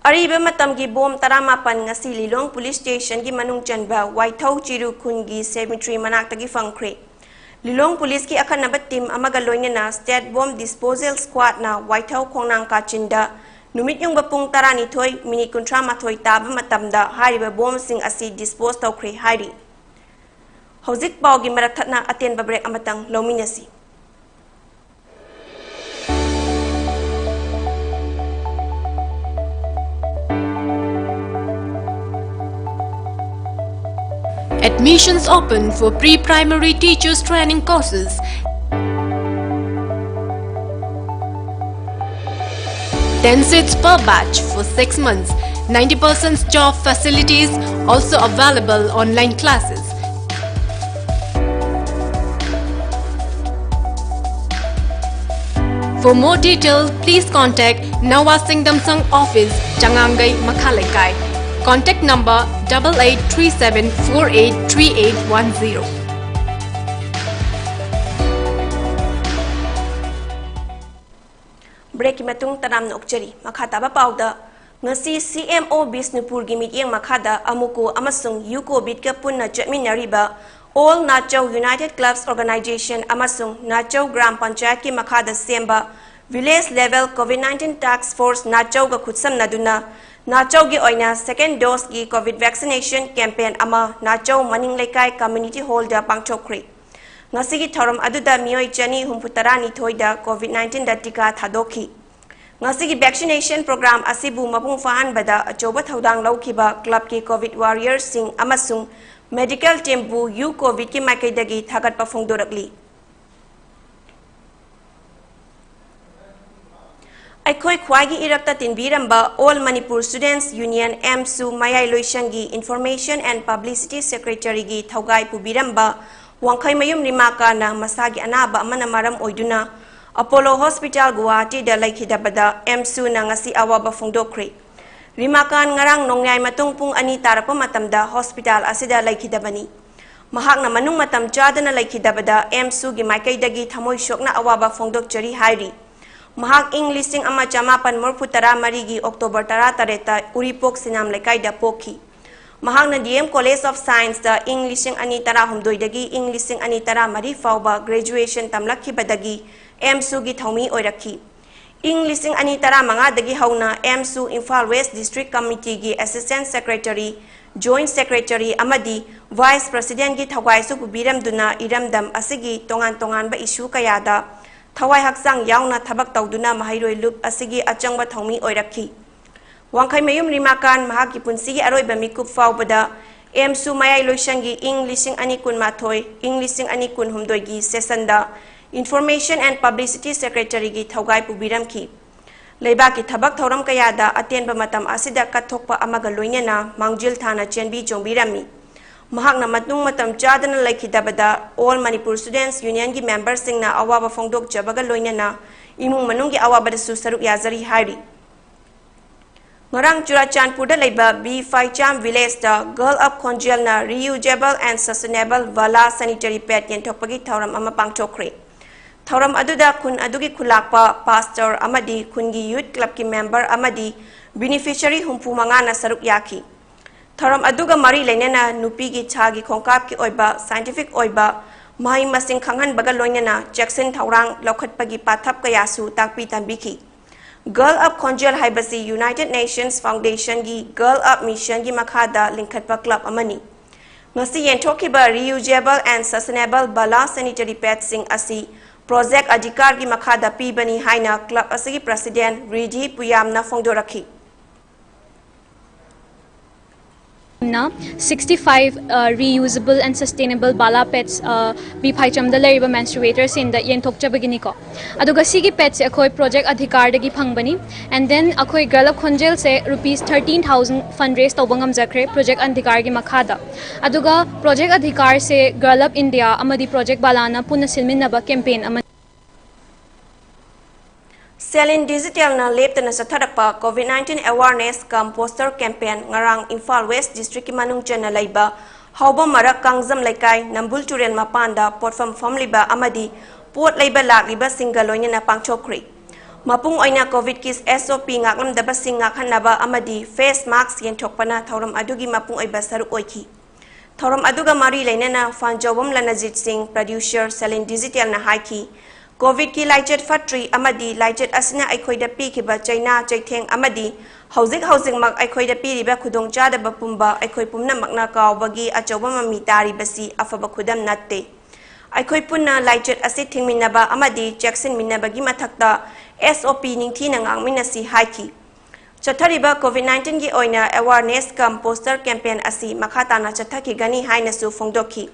ꯑꯔꯤꯕ ꯃꯇꯝꯒꯤ ꯕꯣꯝ ꯇꯔꯥꯃꯥꯄꯟ ꯉꯁꯤ ꯂꯤꯂꯣꯡ ꯄꯨꯂꯤꯁ ꯁ꯭ꯇꯦꯁꯟꯒꯤ ꯃꯅꯨꯡ ꯆꯟꯕ ꯋꯥꯏꯊꯧ ꯆꯤꯔꯨ ꯈꯨꯟꯒꯤ ꯁꯦꯃꯤꯇ꯭ꯔꯤ ꯃꯅꯥꯛꯇꯒꯤ ꯐꯪꯈ꯭ꯔꯦ꯫ ꯂꯤꯂꯣꯡ ꯄꯨꯂꯤꯁꯀꯤ ꯑꯈꯟꯅꯕ ꯇꯤꯝ ꯑꯃꯒ ꯂꯣꯏꯅꯅ ꯁ꯭ꯇꯦꯠ ꯕꯣꯝ ꯗꯤꯁꯄꯣꯖꯦꯜ ꯁ꯭ꯀ꯭ꯋꯥꯗꯅ ꯋꯥꯏꯊꯧ ꯈꯣꯡꯅꯥꯡ ꯀꯥꯆꯤꯟꯗ ꯅꯨꯃꯤꯠ ꯌꯨꯡꯕ ꯄꯨꯡ ꯇꯔꯥꯅꯤꯊꯣꯏ ꯃꯤꯅꯤꯠ ꯀꯨꯟꯊ꯭ꯔꯥꯃꯥꯊꯣꯏ ꯇꯥꯕ ꯃꯇꯝꯗ ꯍꯥꯏꯔꯤꯕ ꯕꯣꯝꯁꯤꯡ ꯑꯁꯤ ꯗꯤꯁꯄꯣꯖ ꯇꯧꯈ꯭ꯔꯦ ꯍꯥꯏꯔꯤ꯫ ꯍꯧꯖꯤꯛ ꯄꯥꯎꯒꯤ ꯃꯔꯛ ꯊꯠꯅ ꯑꯇꯦꯟꯕ ꯕ꯭ꯔꯦꯛ ꯑꯃꯇꯪ ꯂꯧꯃꯤꯟꯅꯁꯤ꯫ Admissions open for pre-primary teachers training courses. Ten seats per batch for six months. Ninety percent job facilities, also available online classes. For more detail, please contact Nawa Singdamsang office, Changangai, Makha Leikai. Contact number double eight three seven four eight three eight one zero. ꯕ꯭ꯔꯦꯛꯀꯤ ꯃꯇꯨꯡ ꯇꯔꯥꯝꯅ ꯑꯣꯛꯆꯔꯤ꯫ ꯃꯈꯥ ꯇꯥꯕ ꯄꯥꯎꯗ, ꯉꯁꯤ ꯁꯤ ꯑꯦꯝ ꯑꯣ ꯕꯤꯁꯅꯨꯄꯨꯔꯒꯤ ꯃꯤꯠꯌꯦꯡ ꯃꯈꯥꯗ ꯑꯃꯨꯀꯣ ꯑꯃꯁꯨꯡ ꯌꯨ ꯀꯣꯚꯤꯗꯀ ꯄꯨꯟꯅ ꯆꯠꯃꯤꯟꯅꯔꯤꯕ All Nachau United Clubs Organization ꯑꯃꯁꯨꯡ ꯅꯥꯆꯧ ꯒ꯭ꯔꯥꯝ ꯄꯟꯆꯥꯌꯠꯀꯤ ꯃꯈꯥꯗ ꯁꯦꯝꯕ Village Level COVID nineteen Task Force ꯅꯥꯆꯧꯒ ꯈꯨꯠꯁꯝꯅꯗꯨꯅ ꯅꯥꯆꯧꯒꯤ ꯑꯣꯏꯅ second doseꯀꯤ COVID vaccination campaign ꯑꯃ ꯅꯥꯆꯧ ꯃꯅꯤꯡ ꯂꯩꯀꯥꯏ community hallꯗ ꯄꯥꯡꯊꯣꯛꯈ꯭ꯔꯦ꯫ ꯉꯁꯤꯒꯤ ꯊꯧꯔꯝ ꯑꯗꯨꯗ ꯃꯤꯑꯣꯏ ꯆꯅꯤ ꯍꯨꯝꯐꯨ ꯇꯔꯥꯅꯤꯊꯣꯏꯗ COVID nineteenꯗ ꯇꯤꯀꯥ ꯊꯥꯗꯣꯛꯈꯤ꯫ ꯉꯁꯤꯒꯤ vaccination program ꯑꯁꯤꯕꯨ ꯃꯄꯨꯡ ꯐꯥꯍꯟꯕꯗ ꯑꯆꯧꯕ ꯊꯧꯗꯥꯡ ꯂꯧꯈꯤꯕ clubꯀꯤ COVID warriorꯁꯤꯡ ꯑꯃꯁꯨꯡ medical teamꯕꯨ ꯌꯨ ꯀꯣꯚꯤꯗꯀꯤ ꯃꯥꯏꯀꯩꯗꯒꯤ ꯊꯥꯒꯠꯄ ꯐꯣꯡꯗꯣꯔꯛꯂꯤ꯫ ꯑꯩꯈꯣꯏ ꯈ꯭ꯋꯥꯏꯒꯤ ꯏꯔꯛꯇ ꯇꯤꯟꯕꯤꯔꯝꯕ All Manipur Students Union, ꯑꯦꯝꯁꯨ, ꯃꯌꯥꯏ ꯂꯣꯏꯁꯪꯒꯤ Information and Publicity Secretaryꯒꯤ ꯊꯧꯒꯥꯏ ꯄꯨꯕꯤꯔꯝꯕ ꯋꯥꯡꯈꯩꯃꯌꯨꯝ ꯔꯤꯃꯥꯀꯥꯟꯅ ꯃꯁꯥꯒꯤ ꯑꯅꯥꯕ ꯑꯃꯅ ꯃꯔꯝ ꯑꯣꯏꯗꯨꯅ ꯑꯄꯣꯂꯣ ꯍꯣꯁꯄꯤꯇꯥꯜ ꯒꯨꯋꯥꯍꯥꯇꯤꯗ ꯂꯩꯈꯤꯗꯕꯗ ꯑꯦꯝꯁꯨꯅ ꯉꯁꯤ ꯑꯋꯥꯕ ꯐꯣꯡꯗꯣꯛꯈ꯭ꯔꯦ꯫ ꯔꯤꯃꯥꯀꯥꯟ ꯉꯔꯥꯡ ꯅꯣꯡꯌꯥꯏ ꯃꯇꯨꯡ ꯄꯨꯡ ꯑꯅꯤ ꯇꯥꯔꯛꯄ ꯃꯇꯝꯗ ꯍꯣꯁꯄꯤꯇꯥꯜ ꯑꯁꯤꯗ ꯂꯩꯈꯤꯗꯕꯅꯤ꯫ ꯃꯍꯥꯛꯅ ꯃꯅꯨꯡ ꯃꯇꯝ ꯆꯥꯗꯅ ꯂꯩꯈꯤꯗꯕꯗ ꯑꯦꯝꯁꯨꯒꯤ ꯃꯥꯏꯀꯩꯗꯒꯤ ꯊꯃꯣꯏ ꯁꯣꯛꯅ ꯑꯋꯥꯕ ꯐꯣꯡꯗꯣꯛꯆꯔꯤ ꯍꯥꯏꯔꯤ꯫ ꯃꯍꯥꯛ ꯏꯪ ꯂꯤꯁꯤꯡ ꯑꯃ ꯆꯃꯥꯄꯟ ꯃꯔꯤꯐꯨ ꯇꯔꯥ ꯃꯔꯤꯒꯤ ꯑꯣꯛꯇꯣꯕꯔ ꯇꯔꯥꯇꯔꯦꯠꯇ ꯎꯔꯤꯄꯣꯛ ꯁꯤꯅꯥꯝ ꯂꯩꯀꯥꯏꯗ ꯄꯣꯛꯈꯤ꯫ ꯃꯍꯥꯛꯅ ꯗꯤ ꯑꯦꯝ ꯀꯣꯂꯦꯖ ꯑꯣꯐ ꯁꯥꯏꯟꯁꯇ ꯏꯪ ꯂꯤꯁꯤꯡ ꯑꯅꯤ ꯇꯔꯥꯍꯨꯝꯗꯣꯏꯗꯒꯤ ꯏꯪ ꯂꯤꯁꯤꯡ ꯑꯅꯤ ꯇꯔꯥꯃꯔꯤ ꯐꯥꯎꯕ ꯒ꯭ꯔꯦꯖꯨꯑꯦꯁꯟ ꯇꯝꯂꯛꯈꯤꯕꯗꯒꯤ ꯑꯦꯝꯁꯨꯒꯤ ꯊꯧꯃꯤ ꯑꯣꯏꯔꯛꯈꯤ꯫ ꯏꯪ ꯂꯤꯁꯤꯡ ꯑꯅꯤ ꯇꯔꯥꯃꯉꯥꯗꯒꯤ ꯍꯧꯅ ꯑꯦꯝꯁꯨ ꯏꯝꯐꯥꯜ ꯋꯦꯁ ꯗꯤꯁꯇ꯭ꯔꯤꯛ ꯀꯃꯤꯇꯤꯒꯤ ꯑꯦꯁꯤꯁꯇꯦꯟꯠ ꯁꯦꯀ꯭ꯔꯦꯇꯔꯤ, ꯖꯣꯏꯟꯠ ꯁꯦꯀ꯭ꯔꯦꯇꯔꯤ ꯑꯃꯗꯤ ꯚꯥꯏꯁ ꯄ꯭ꯔꯁꯤꯗꯦꯟꯠꯀꯤ ꯊꯧꯒꯥꯏꯁꯨ ꯄꯨꯕꯤꯔꯝꯗꯨꯅ ꯏꯔꯝꯗꯝ ꯑꯁꯤꯒꯤ ꯇꯣꯉꯥꯟ ꯇꯣꯉꯥꯟꯕ ꯏꯁꯨ ꯀꯌꯥꯗ ꯊꯋꯥꯏ ꯍꯛꯆꯥꯡ ꯌꯥꯎꯅ ꯊꯕꯛ ꯇꯧꯗꯨꯅ ꯃꯍꯩꯔꯣꯏ ꯂꯨꯞ ꯑꯁꯤꯒꯤ ꯑꯆꯪꯕ ꯊꯧꯃꯤ ꯑꯣꯏꯔꯛꯈꯤ꯫ ꯋꯥꯡꯈꯩꯃꯌꯨꯝ ꯔꯤꯃꯥꯀꯥꯟ ꯃꯍꯥꯛꯀꯤ ꯄꯨꯟꯁꯤꯒꯤ ꯑꯔꯣꯏꯕ ꯃꯤꯀꯨꯞ ꯐꯥꯎꯕꯗ ꯑꯦꯝꯁꯨ ꯃꯌꯥꯏ ꯂꯣꯏꯁꯪꯒꯤ ꯏꯪ ꯂꯤꯁꯤꯡ ꯑꯅꯤ ꯀꯨꯟꯃꯥꯊꯣꯏ, ꯏꯪ ꯂꯤꯁꯤꯡ ꯑꯅꯤ ꯀꯨꯟꯍꯨꯝꯗꯣꯏꯒꯤ ꯁꯦꯁꯟꯗ Information and Publicity Secretaryꯒꯤ ꯊꯧꯒꯥꯏ ꯄꯨꯕꯤꯔꯝꯈꯤ꯫ ꯂꯩꯕꯥꯛꯀꯤ ꯊꯕꯛ ꯊꯧꯔꯝ ꯀꯌꯥꯗ ꯑꯇꯦꯟꯕ ꯃꯇꯝ ꯑꯁꯤꯗ ꯀꯠꯊꯣꯛꯄ ꯑꯃꯒ ꯂꯣꯏꯅꯅ ꯃꯥꯡꯖꯤꯜ ꯊꯥꯅ ꯆꯦꯟꯕꯤ ꯆꯣꯡꯕꯤꯔꯝꯃꯤ꯫ ꯃꯍꯥꯛꯅ ꯃꯇꯨꯡ ꯃꯇꯝ ꯆꯥꯗꯅ ꯂꯩꯈꯤꯗꯕꯗ All Manipur Students Unionꯒꯤ ꯃꯦꯝꯕꯔꯁꯤꯡꯅ ꯑꯋꯥꯕ ꯐꯣꯡꯗꯣꯛꯆꯕꯒ ꯂꯣꯏꯅꯅ ꯏꯃꯨꯡ ꯃꯅꯨꯡꯒꯤ ꯑꯋꯥꯕꯗꯁꯨ ꯁꯔꯨꯛ ꯌꯥꯖꯔꯤ ꯍꯥꯏꯔꯤ꯫ ꯉꯔꯥꯡ ꯆꯨꯔꯥꯆꯥꯟꯄꯨꯔꯗ ꯂꯩꯕ ꯕꯤ ꯐꯥꯏꯆꯥꯝ ꯚꯤꯂꯦꯖꯇ Girl of ꯈꯣꯟꯖꯦꯜꯅ Reusable and Sustainable Bala Sanitary Pad ꯌꯦꯟꯊꯣꯛꯄꯒꯤ ꯊꯧꯔꯝ ꯑꯃ ꯄꯥꯡꯊꯣꯛꯈ꯭ꯔꯦ꯫ ꯊꯧꯔꯝ ꯑꯗꯨꯗ ꯈꯨꯟ ꯑꯗꯨꯒꯤ ꯈꯨꯂꯥꯛꯄ, ꯄꯥꯁꯇꯔ ꯑꯃꯗꯤ ꯈꯨꯟꯒꯤ ꯌꯨꯊ ꯀ꯭ꯂꯕꯀꯤ ꯃꯦꯝꯕꯔ ꯑꯃꯗꯤ ꯕꯤꯅꯤꯐꯤꯁꯔꯤ ꯍꯨꯝꯐꯨ ꯃꯉꯥꯅ ꯁꯔꯨꯛ ꯌꯥꯈꯤ꯫ ꯊꯧꯔꯝ ꯑꯗꯨꯒ ꯃꯔꯤ ꯂꯩꯅꯅ ꯅꯨꯄꯤꯒꯤ ꯊꯥꯒꯤ ꯈꯣꯡꯀꯥꯞꯀꯤ ꯑꯣꯏꯕ ꯁꯥꯏꯟꯇꯤꯐꯤꯛ ꯑꯣꯏꯕ ꯃꯍꯩ ꯃꯁꯤꯡ ꯈꯪꯍꯟꯕꯒ ꯂꯣꯏꯅꯅ ꯆꯦꯛꯁꯤꯟ ꯊꯧꯔꯥꯡ ꯂꯧꯈꯠꯄꯒꯤ ꯄꯥꯊꯞ ꯀꯌꯥꯁꯨ ꯇꯥꯛꯄꯤ ꯇꯝꯕꯤꯈꯤ꯫ Girl of ꯈꯣꯟꯖꯦꯜ ꯍꯥꯏꯕꯁꯤ United Nations Foundationꯒꯤ Girl of Missionꯒꯤ ꯃꯈꯥꯗ ꯂꯤꯡꯈꯠꯄ ꯀ꯭ꯂꯕ ꯑꯃꯅꯤ꯫ ꯉꯁꯤ ꯌꯦꯟꯊꯣꯛꯈꯤꯕ Reusable and Sustainable Bala Sanitary Padꯁꯤꯡ ꯑꯁꯤ Project ꯑꯙꯤꯀꯥꯔꯒꯤ ꯃꯈꯥꯗ ꯄꯤꯕꯅꯤ ꯍꯥꯏꯅ ꯀ꯭ꯂꯕ ꯑꯁꯤꯒꯤ ꯄ꯭ꯔꯁꯤꯗꯦꯟꯠ ꯔꯤꯙꯤ ꯄꯨꯌꯥꯝꯅ ꯐꯣꯡꯗꯣꯔꯛꯈꯤ꯫ ꯅ sixty five reusable and sustainable Bala pads B ꯐꯥꯏꯆꯝꯗ ꯂꯩꯔꯤꯕ ꯃꯦꯟꯁꯇ꯭ꯔꯨꯋꯦꯇꯔꯁꯤꯡꯗ ꯌꯦꯟꯊꯣꯛꯆꯕꯒꯤꯅꯤꯀꯣ꯫ ꯑꯗꯨꯒ ꯁꯤꯒꯤ ꯄꯦꯠꯁꯦ ꯑꯩꯈꯣꯏ ꯄ꯭ꯔꯣꯖꯦꯛ ꯑꯙꯤꯀꯥꯔꯗꯒꯤ ꯐꯪꯕꯅꯤ꯫ And then ꯑꯩꯈꯣꯏ ꯒꯔꯜ ꯑꯣꯐ ꯈꯣꯟꯖꯦꯜꯁꯦ ꯔꯨꯄꯤꯁ ꯊꯥꯔꯇꯤꯟ ꯊꯥꯎꯖꯟ ꯐꯟꯗ꯭ꯔꯦꯁ ꯇꯧꯕ ꯉꯝꯖꯈ꯭ꯔꯦ ꯄ꯭ꯔꯣꯖꯦꯛ ꯑꯙꯤꯀꯥꯔꯒꯤ ꯃꯈꯥꯗ꯫ ꯑꯗꯨꯒ ꯄ꯭ꯔꯣꯖꯦꯛ ꯑꯙꯤꯀꯥꯔꯁꯦ ꯒꯔꯜ ꯑꯣꯐ ꯏꯟꯗꯤꯌꯥ ꯑꯃꯗꯤ ꯄ꯭ꯔꯣꯖꯦꯛ ꯕꯥꯂꯥꯅ ꯄꯨꯟꯅ ꯁꯤꯟꯃꯤꯟꯅꯕ ꯀꯦꯝꯄꯦꯟ ꯑꯃꯅꯤ꯫ ꯁꯦꯂꯤꯟ ꯗꯤꯖꯤꯇꯦꯜꯅ ꯂꯦꯞꯇꯅ ꯆꯠꯊꯔꯛꯄ ꯀꯣꯚꯤꯗ ꯅꯥꯏꯟꯇꯤꯟ ꯑꯦꯋꯥꯔꯅꯦꯁ ꯀꯝ ꯄꯣꯁꯇꯔ ꯀꯦꯝꯄꯦꯟ ꯉꯔꯥꯡ ꯏꯝꯐꯥꯜ ꯋꯦꯁ ꯗꯤꯁꯇ꯭ꯔꯤꯛꯀꯤ ꯃꯅꯨꯡ ꯆꯟꯅ ꯂꯩꯕ ꯍꯥꯎꯕꯝ ꯃꯔꯛ ꯀꯥꯡꯖꯝ ꯂꯩꯀꯥꯏ ꯅꯝꯕꯨꯜ ꯇꯨꯔꯦꯜ ꯃꯄꯥꯟꯗ ꯄꯣꯠꯐꯝ ꯐꯝꯂꯤꯕ ꯑꯃꯗꯤ ꯄꯣꯠ ꯂꯩꯕ ꯂꯥꯛꯂꯤꯕꯁꯤꯡꯒ ꯂꯣꯏꯅꯅ ꯄꯥꯡꯊꯣꯛꯈ꯭ꯔꯤ꯫ ꯃꯄꯨꯡ ꯑꯣꯏꯅ ꯀꯣꯚꯤꯗꯀꯤ ꯑꯦꯁ ꯑꯣ ꯄꯤ ꯉꯥꯛꯂꯝꯗꯕꯁꯤꯡ ꯉꯥꯛꯍꯟꯅꯕ ꯑꯃꯗꯤ ꯐꯦꯁ ꯃꯥꯛꯁ ꯌꯦꯟꯊꯣꯛꯄꯅ ꯊꯧꯔꯝ ꯑꯗꯨꯒꯤ ꯃꯄꯨꯡ ꯑꯣꯏꯕ ꯁꯔꯨꯛ ꯑꯣꯏꯈꯤ꯫ ꯊꯧꯔꯝ ꯑꯗꯨꯒ ꯃꯔꯤ ꯂꯩꯅꯅ ꯐꯥꯟꯖꯧꯕꯝ ꯂꯅꯖꯤꯠ ꯁꯤꯡ, ꯄ꯭ꯔꯗ꯭ꯌꯨꯁꯔ, ꯁꯦꯂꯤꯟ ꯗꯤꯖꯤꯇꯦꯜꯅ ꯍꯥꯏꯈꯤ, ꯀꯣꯚꯤꯗꯀꯤ ꯂꯥꯏꯆꯠ ꯐꯠꯇ꯭ꯔꯤ ꯑꯃꯗꯤ ꯂꯥꯏꯆꯠ ꯑꯁꯤꯅ ꯑꯩꯈꯣꯏꯗ ꯄꯤꯈꯤꯕ ꯆꯩꯅꯥ ꯆꯩꯊꯦꯡ ꯑꯃꯗꯤ ꯍꯧꯖꯤꯛ ꯍꯧꯖꯤꯛꯃꯛ ꯑꯩꯈꯣꯏꯗ ꯄꯤꯔꯤꯕ ꯈꯨꯗꯣꯡꯆꯥꯗꯕ ꯄꯨꯝꯕ ꯑꯩꯈꯣꯏ ꯄꯨꯝꯅꯃꯛꯅ ꯀꯥꯎꯕꯒꯤ ꯑꯆꯧꯕ ꯃꯃꯤ ꯇꯥꯔꯤꯕꯁꯤ ꯑꯐꯕ ꯈꯨꯗꯝ ꯅꯠꯇꯦ꯫ ꯑꯩꯈꯣꯏ ꯄꯨꯟꯅ ꯂꯥꯏꯆꯠ ꯑꯁꯤ ꯊꯤꯡꯃꯤꯟꯅꯕ ꯑꯃꯗꯤ ꯆꯦꯛꯁꯤꯟꯃꯤꯟꯅꯕꯒꯤ ꯃꯊꯛꯇ ꯑꯦꯁ ꯑꯣ ꯄꯤ ꯅꯤꯡꯊꯤꯅ ꯉꯥꯛꯃꯤꯟꯅꯁꯤ ꯍꯥꯏꯈꯤ꯫ ꯆꯠꯊꯔꯤꯕ ꯀꯣꯚꯤꯗ ꯅꯥꯏꯟꯇꯤꯟꯒꯤ ꯑꯣꯏꯅ ꯑꯦꯋꯥꯔꯅꯦꯁ ꯀꯝ ꯄꯣꯁꯇꯔ ꯀꯦꯝꯄꯦꯟ ꯑꯁꯤ ꯃꯈꯥ ꯇꯥꯅ ꯆꯠꯊꯈꯤꯒꯅꯤ ꯍꯥꯏꯅꯁꯨ ꯐꯣꯡꯗꯣꯛꯈꯤ꯫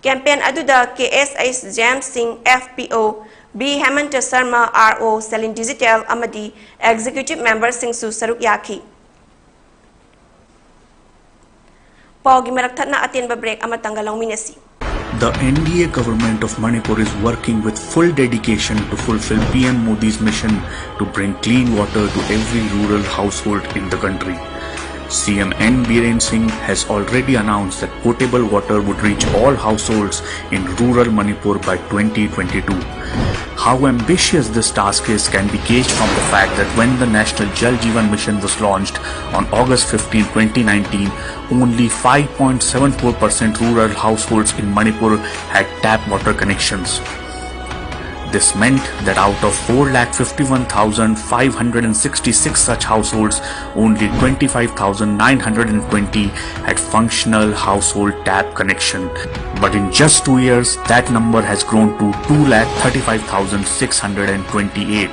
ꯀꯦꯝꯄꯦꯟ ꯑꯗꯨꯗ ꯀꯦ ꯑꯦꯁ ꯑꯩꯆ ꯖꯦꯝꯁ ꯁꯤꯡ, ꯑꯦꯐ ꯄꯤ ꯑꯣ, ꯕꯤ ꯍꯦꯃꯟꯇ ꯁꯔꯃ, ꯑꯥꯔ ꯑꯣ, ꯁꯦꯂꯤꯟ ꯗꯤꯖꯤꯇꯦꯜ ꯑꯃꯗꯤ ꯑꯦꯛꯖꯤꯀ꯭ꯌꯨꯇꯤꯚ ꯃꯦꯝꯕꯔꯁꯤꯡꯁꯨ ꯁꯔꯨꯛ ꯌꯥꯈꯤ꯫ ꯄꯥꯎꯒꯤ ꯃꯔꯛ ꯊꯠꯅ ꯑꯇꯦꯟꯕ break ꯑꯃꯇꯪꯒ ꯂꯧꯃꯤꯟꯅꯁꯤ꯫ The N D A government of Manipur is working with full dedication to fulfill P M Modi's mission to bring clean water to every rural household in the country. C M N Biren Singh has already announced that potable water would reach all households in rural Manipur by twenty twenty-two. How ambitious this task is can be gauged from the fact that when the National Jal Jeevan Mission was launched on August fifteen, twenty nineteen, only five point seven four percent rural households in Manipur had tap water connections. This meant that out of four lakh fifty-one thousand five hundred and sixty-six such households, only twenty-five thousand nine hundred and twenty had functional household tap connection. But in just two years, that number has grown to two lakh thirty-five thousand six hundred and twenty-eight,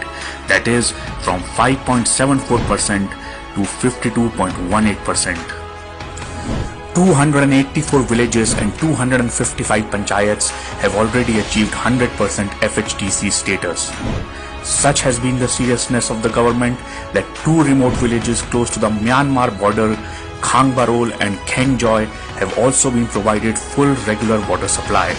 that is, from five point seven four percent to fifty-two point one eight percent. Two hundred eighty-four villages and two hundred fifty-five panchayats have already achieved one hundred percent F H D C status. Such has been the seriousness of the government that two remote villages close to the Myanmar border, Khangbarol and Khengjoi, have also been provided full regular water supply.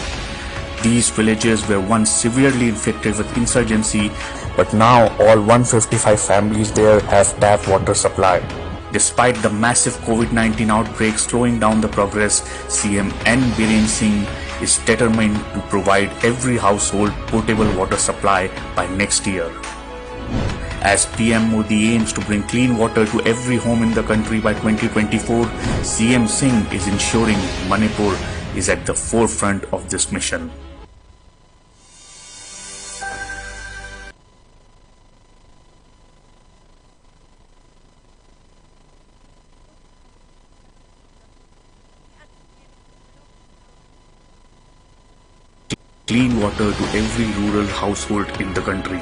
These villages were once severely infected with insurgency, but now all one fifty-five families there have tap water supply. Despite the massive COVID nineteen outbreak slowing down the progress, C M N Biren Singh is determined to provide every household potable water supply by next year. As P M Modi aims to bring clean water to every home in the country by twenty twenty-four, C M Singh is ensuring Manipur is at the forefront of this mission. Clean water to every rural household in the country.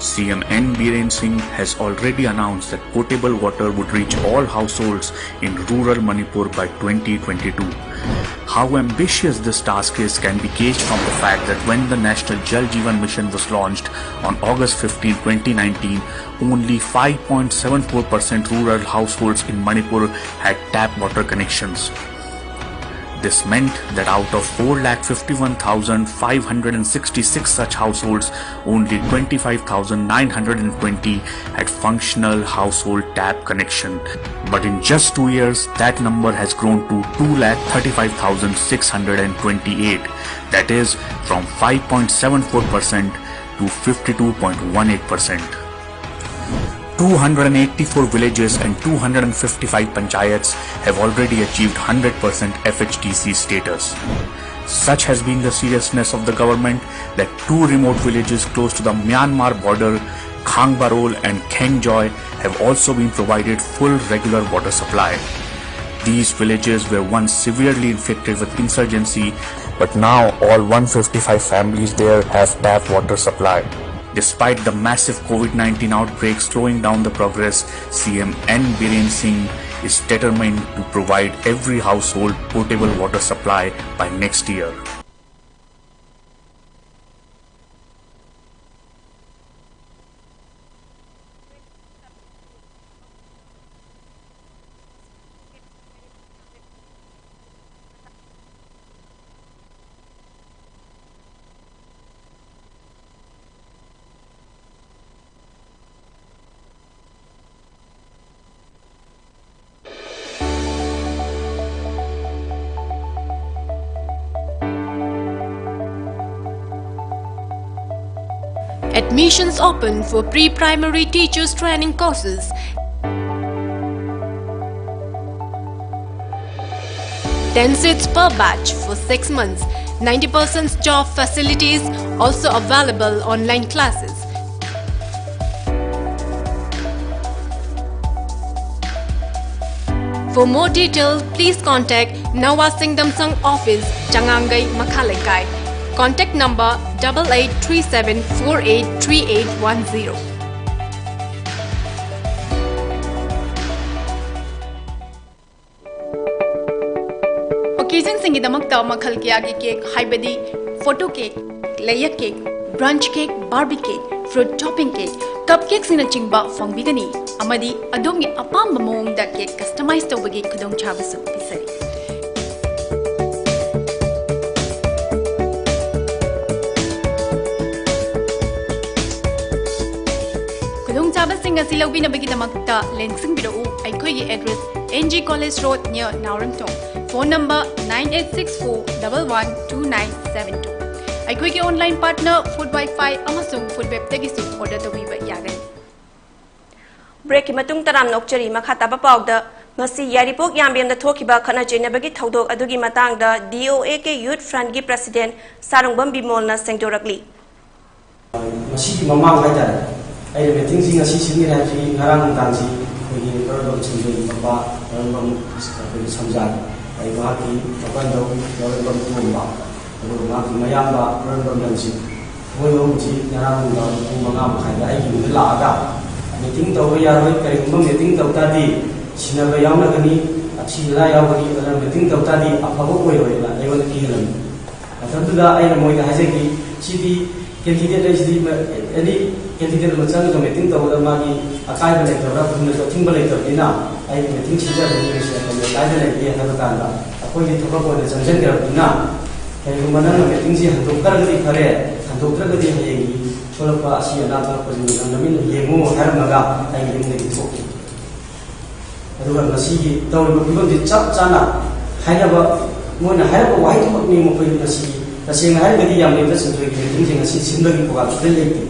C M N Biren Singh has already announced that potable water would reach all households in rural Manipur by twenty twenty-two. How ambitious this task is can be gauged from the fact that when the National Jal Jeevan Mission was launched on August fifteenth, twenty nineteen, only five point seven four percent rural households in Manipur had tap water connections. This meant that out of four lakh fifty-one thousand five hundred and sixty-six such households, only twenty-five thousand nine hundred and twenty had functional household tap connection. But in just two years, that number has grown to two lakh thirty-five thousand six hundred and twenty-eight. That is, from five point seven four percent to fifty-two point one eight percent. Two hundred eighty-four villages and two hundred fifty-five panchayats have already achieved one hundred percent F H D C status. Such has been the seriousness of the government that two remote villages close to the Myanmar border, Khangbarol and Khengjoi, have also been provided full regular water supply. These villages were once severely infected with insurgency, but now all one fifty-five families there have tap water supply. Despite the massive COVID nineteen outbreak slowing down the progress, C M N Biren Singh is determined to provide every household potable water supply by next year. Admissions open for pre-primary teachers training courses. Ten seats per batch for six months. Ninety percent job facilities, also available online classes. For more detail, please contact Nawa Singdamsang office, Changangai, Makha Lekai. Contact number double eight three seven four eight three eight one zero. Occasionꯁꯤꯡꯒꯤꯗꯃꯛꯇ ꯃꯈꯜ ꯀꯌꯥꯒꯤ cake, ꯍꯥꯏꯕꯗꯤ photo cake, layer cake, brunch cake, Barbie cake, fruit topping cake, cup cakeꯁꯤꯡꯅꯆꯤꯡꯕ ꯐꯪꯕꯤꯒꯅꯤ, ꯑꯃꯗꯤ ꯑꯗꯣꯝꯒꯤ ꯑꯄꯥꯝꯕ ꯃꯑꯣꯡꯗ cake customize ꯇꯧꯕꯒꯤ ꯈꯨꯗꯣꯡꯆꯥꯕꯁꯨ ꯄꯤꯖꯔꯤ꯫ ꯈꯨꯗꯣꯡꯆꯥꯕꯁꯤꯡ ꯑꯁꯤ ꯂꯧꯕꯤꯅꯕꯒꯤꯗꯃꯛꯇ ꯂꯦꯡꯁꯤꯟꯕꯤꯔꯛꯎ꯫ ꯑꯩꯈꯣꯏꯒꯤ address, N G College Road, near ꯅꯥꯎꯔꯦꯝꯊꯣꯡ꯫ Phone number nine eight six four double one two nine seven two꯫ ꯑꯩꯈꯣꯏꯒꯤ online partner Food Wi-Fi ꯑꯃꯁꯨꯡ Foodwebꯇꯒꯤꯁꯨ order ꯇꯧꯕꯤꯕ ꯌꯥꯒꯅꯤ꯫ Breakꯀꯤ ꯃꯇꯨꯡ ꯇꯔꯥꯝꯅ ꯑꯣꯛꯆꯔꯤ꯫ ꯃꯈꯥ ꯇꯥꯕ ꯄꯥꯎꯗ, ꯉꯁꯤ ꯌꯥꯏꯔꯤꯄꯣꯛ ꯌꯥꯝꯕꯦꯝꯗ ꯊꯣꯛꯈꯤꯕ ꯈꯠꯅ ꯆꯩꯅꯕꯒꯤ ꯊꯧꯗꯣꯛ ꯑꯗꯨꯒꯤ ꯃꯇꯥꯡꯗ D O A K Youth Frontꯀꯤ President ꯁꯥꯔꯨꯡꯕꯝ ꯕꯤꯃꯣꯜꯅ ꯁꯦꯡꯗꯣꯔꯛꯂꯤ꯫ ꯃꯁꯤꯒꯤ ꯃꯃꯥꯡ ꯍꯥꯏꯇꯥꯔꯦ, ꯑꯩꯅ meetingꯁꯤ ꯉꯁꯤ ꯁꯤꯟꯒꯅꯤ ꯍꯥꯏꯕꯁꯤ ꯉꯔꯥꯡ ꯅꯨꯡꯗꯥꯡꯁꯤ ꯑꯩꯈꯣꯏꯒꯤ ꯂꯧꯔꯦꯝꯕꯝ ꯁꯟꯖꯣꯏ ꯃꯄꯥ ꯂꯧꯔꯦꯝꯕꯝ ꯑꯩꯈꯣꯏꯒꯤ ꯁꯝꯖꯥꯏ, ꯑꯩ ꯃꯍꯥꯛꯀꯤ ꯃꯄꯥꯟꯗꯧ ꯂꯧꯔꯦꯝꯕꯝ ꯇꯣꯝꯕ, ꯑꯗꯨꯒ ꯃꯍꯥꯛꯀꯤ ꯃꯌꯥꯝꯕ ꯂꯧꯔꯦꯝꯕꯝ ꯂꯟꯖꯤꯠ, ꯃꯈꯣꯏ ꯑꯍꯨꯝꯁꯤ ꯉꯔꯥꯡ ꯅꯨꯡꯗꯥꯡ ꯄꯨꯡ ꯃꯉꯥ ꯃꯈꯥꯏꯗ ꯑꯩꯒꯤ ꯌꯨꯝꯗ ꯂꯥꯛꯑꯒ meeting ꯇꯧꯕ ꯌꯥꯔꯣꯏ, ꯀꯔꯤꯒꯨꯝꯕ meeting ꯇꯧ ꯇꯥꯔꯗꯤ ꯁꯤꯟꯅꯕ ꯌꯥꯎꯅꯒꯅꯤ, ꯑꯊꯤ ꯑꯅꯥ ꯌꯥꯎꯒꯅꯤ, ꯑꯗꯨꯅ ꯃꯤꯇꯤꯡ ꯇꯧ ꯇꯥꯔꯗꯤ ꯑꯐꯕ ꯑꯣꯏꯔꯣꯏꯅ ꯑꯩꯉꯣꯟꯗ ꯀꯤꯍꯜꯂꯝꯃꯤ꯫ ꯃꯇꯝꯗꯨꯗ ꯑꯩꯅ ꯃꯣꯏꯗ ꯍꯥꯏꯖꯈꯤ, ꯁꯤꯗꯤ ꯀꯦꯟꯗꯤꯗꯦꯠ ꯑꯩꯁꯤꯗꯤ ꯑꯦꯅꯤ ꯀꯦꯟꯗꯤꯗꯦꯠ ꯑꯃ ꯆꯪꯉꯒ ꯃꯤꯇꯤꯡ ꯇꯧꯕꯗ ꯃꯥꯒꯤ ꯑꯀꯥꯏꯕ ꯂꯩꯇꯕ꯭ꯔꯥ, ꯈꯨꯟꯅꯁꯨ ꯑꯊꯤꯡꯕ ꯂꯩꯇꯕꯅꯤꯅ ꯑꯩꯒꯤ ꯃꯤꯇꯤꯡ ꯁꯤꯟꯖꯕꯒꯤ ꯀꯩꯁꯨ ꯑꯀꯥꯏꯕ ꯂꯩꯇꯦ ꯍꯥꯏꯕ ꯀꯥꯟꯗ ꯑꯩꯈꯣꯏꯒꯤ ꯊꯕꯛ ꯑꯣꯏꯅ ꯆꯪꯁꯤꯟꯈ꯭ꯔꯕꯅꯤꯅ ꯀꯔꯤꯒꯨꯝꯕ ꯅꯪꯅ ꯃꯤꯇꯤꯡꯁꯤ ꯍꯟꯗꯣꯛꯇ꯭ꯔꯒꯗꯤ ꯐꯔꯦ, ꯍꯟꯗꯣꯛꯇ꯭ꯔꯒꯗꯤ ꯍꯌꯦꯡꯒꯤ ꯊꯣꯛꯂꯛꯄ ꯑꯁꯤ ꯑꯅꯥ ꯊꯣꯛꯂꯛꯄꯁꯤꯡꯗꯨ ꯅꯪ ꯅꯃꯤꯠꯅ ꯌꯦꯡꯉꯨ ꯍꯥꯏꯔꯝꯃꯒ ꯑꯩꯒꯤ ꯌꯨꯝꯗꯒꯤ ꯊꯣꯛꯈꯤ꯫ ꯑꯗꯨꯒ ꯉꯁꯤꯒꯤ ꯇꯧꯔꯤꯕ ꯐꯤꯕꯝꯁꯤ ꯆꯞ ꯆꯥꯅ ꯍꯥꯏꯅꯕ, ꯃꯣꯏꯅ ꯍꯥꯏꯔꯛꯄ ꯋꯥꯍꯩꯗꯨꯃꯛꯅꯤ ꯃꯈꯣꯏ ꯉꯁꯤ꯫ ꯇꯁꯦꯡꯅ ꯍꯥꯏꯔꯒꯗꯤ ꯌꯥꯝꯂꯦꯝꯕ ꯁꯟꯖꯣꯏꯒꯤ ꯃꯤꯇꯤꯡꯁꯦ ꯉꯁꯤ ꯁꯤꯟꯕꯒꯤ ꯄ꯭ꯔꯣꯒ꯭ꯔꯥꯝ ꯁꯨꯡꯂꯩ ꯂꯩꯇꯦ꯫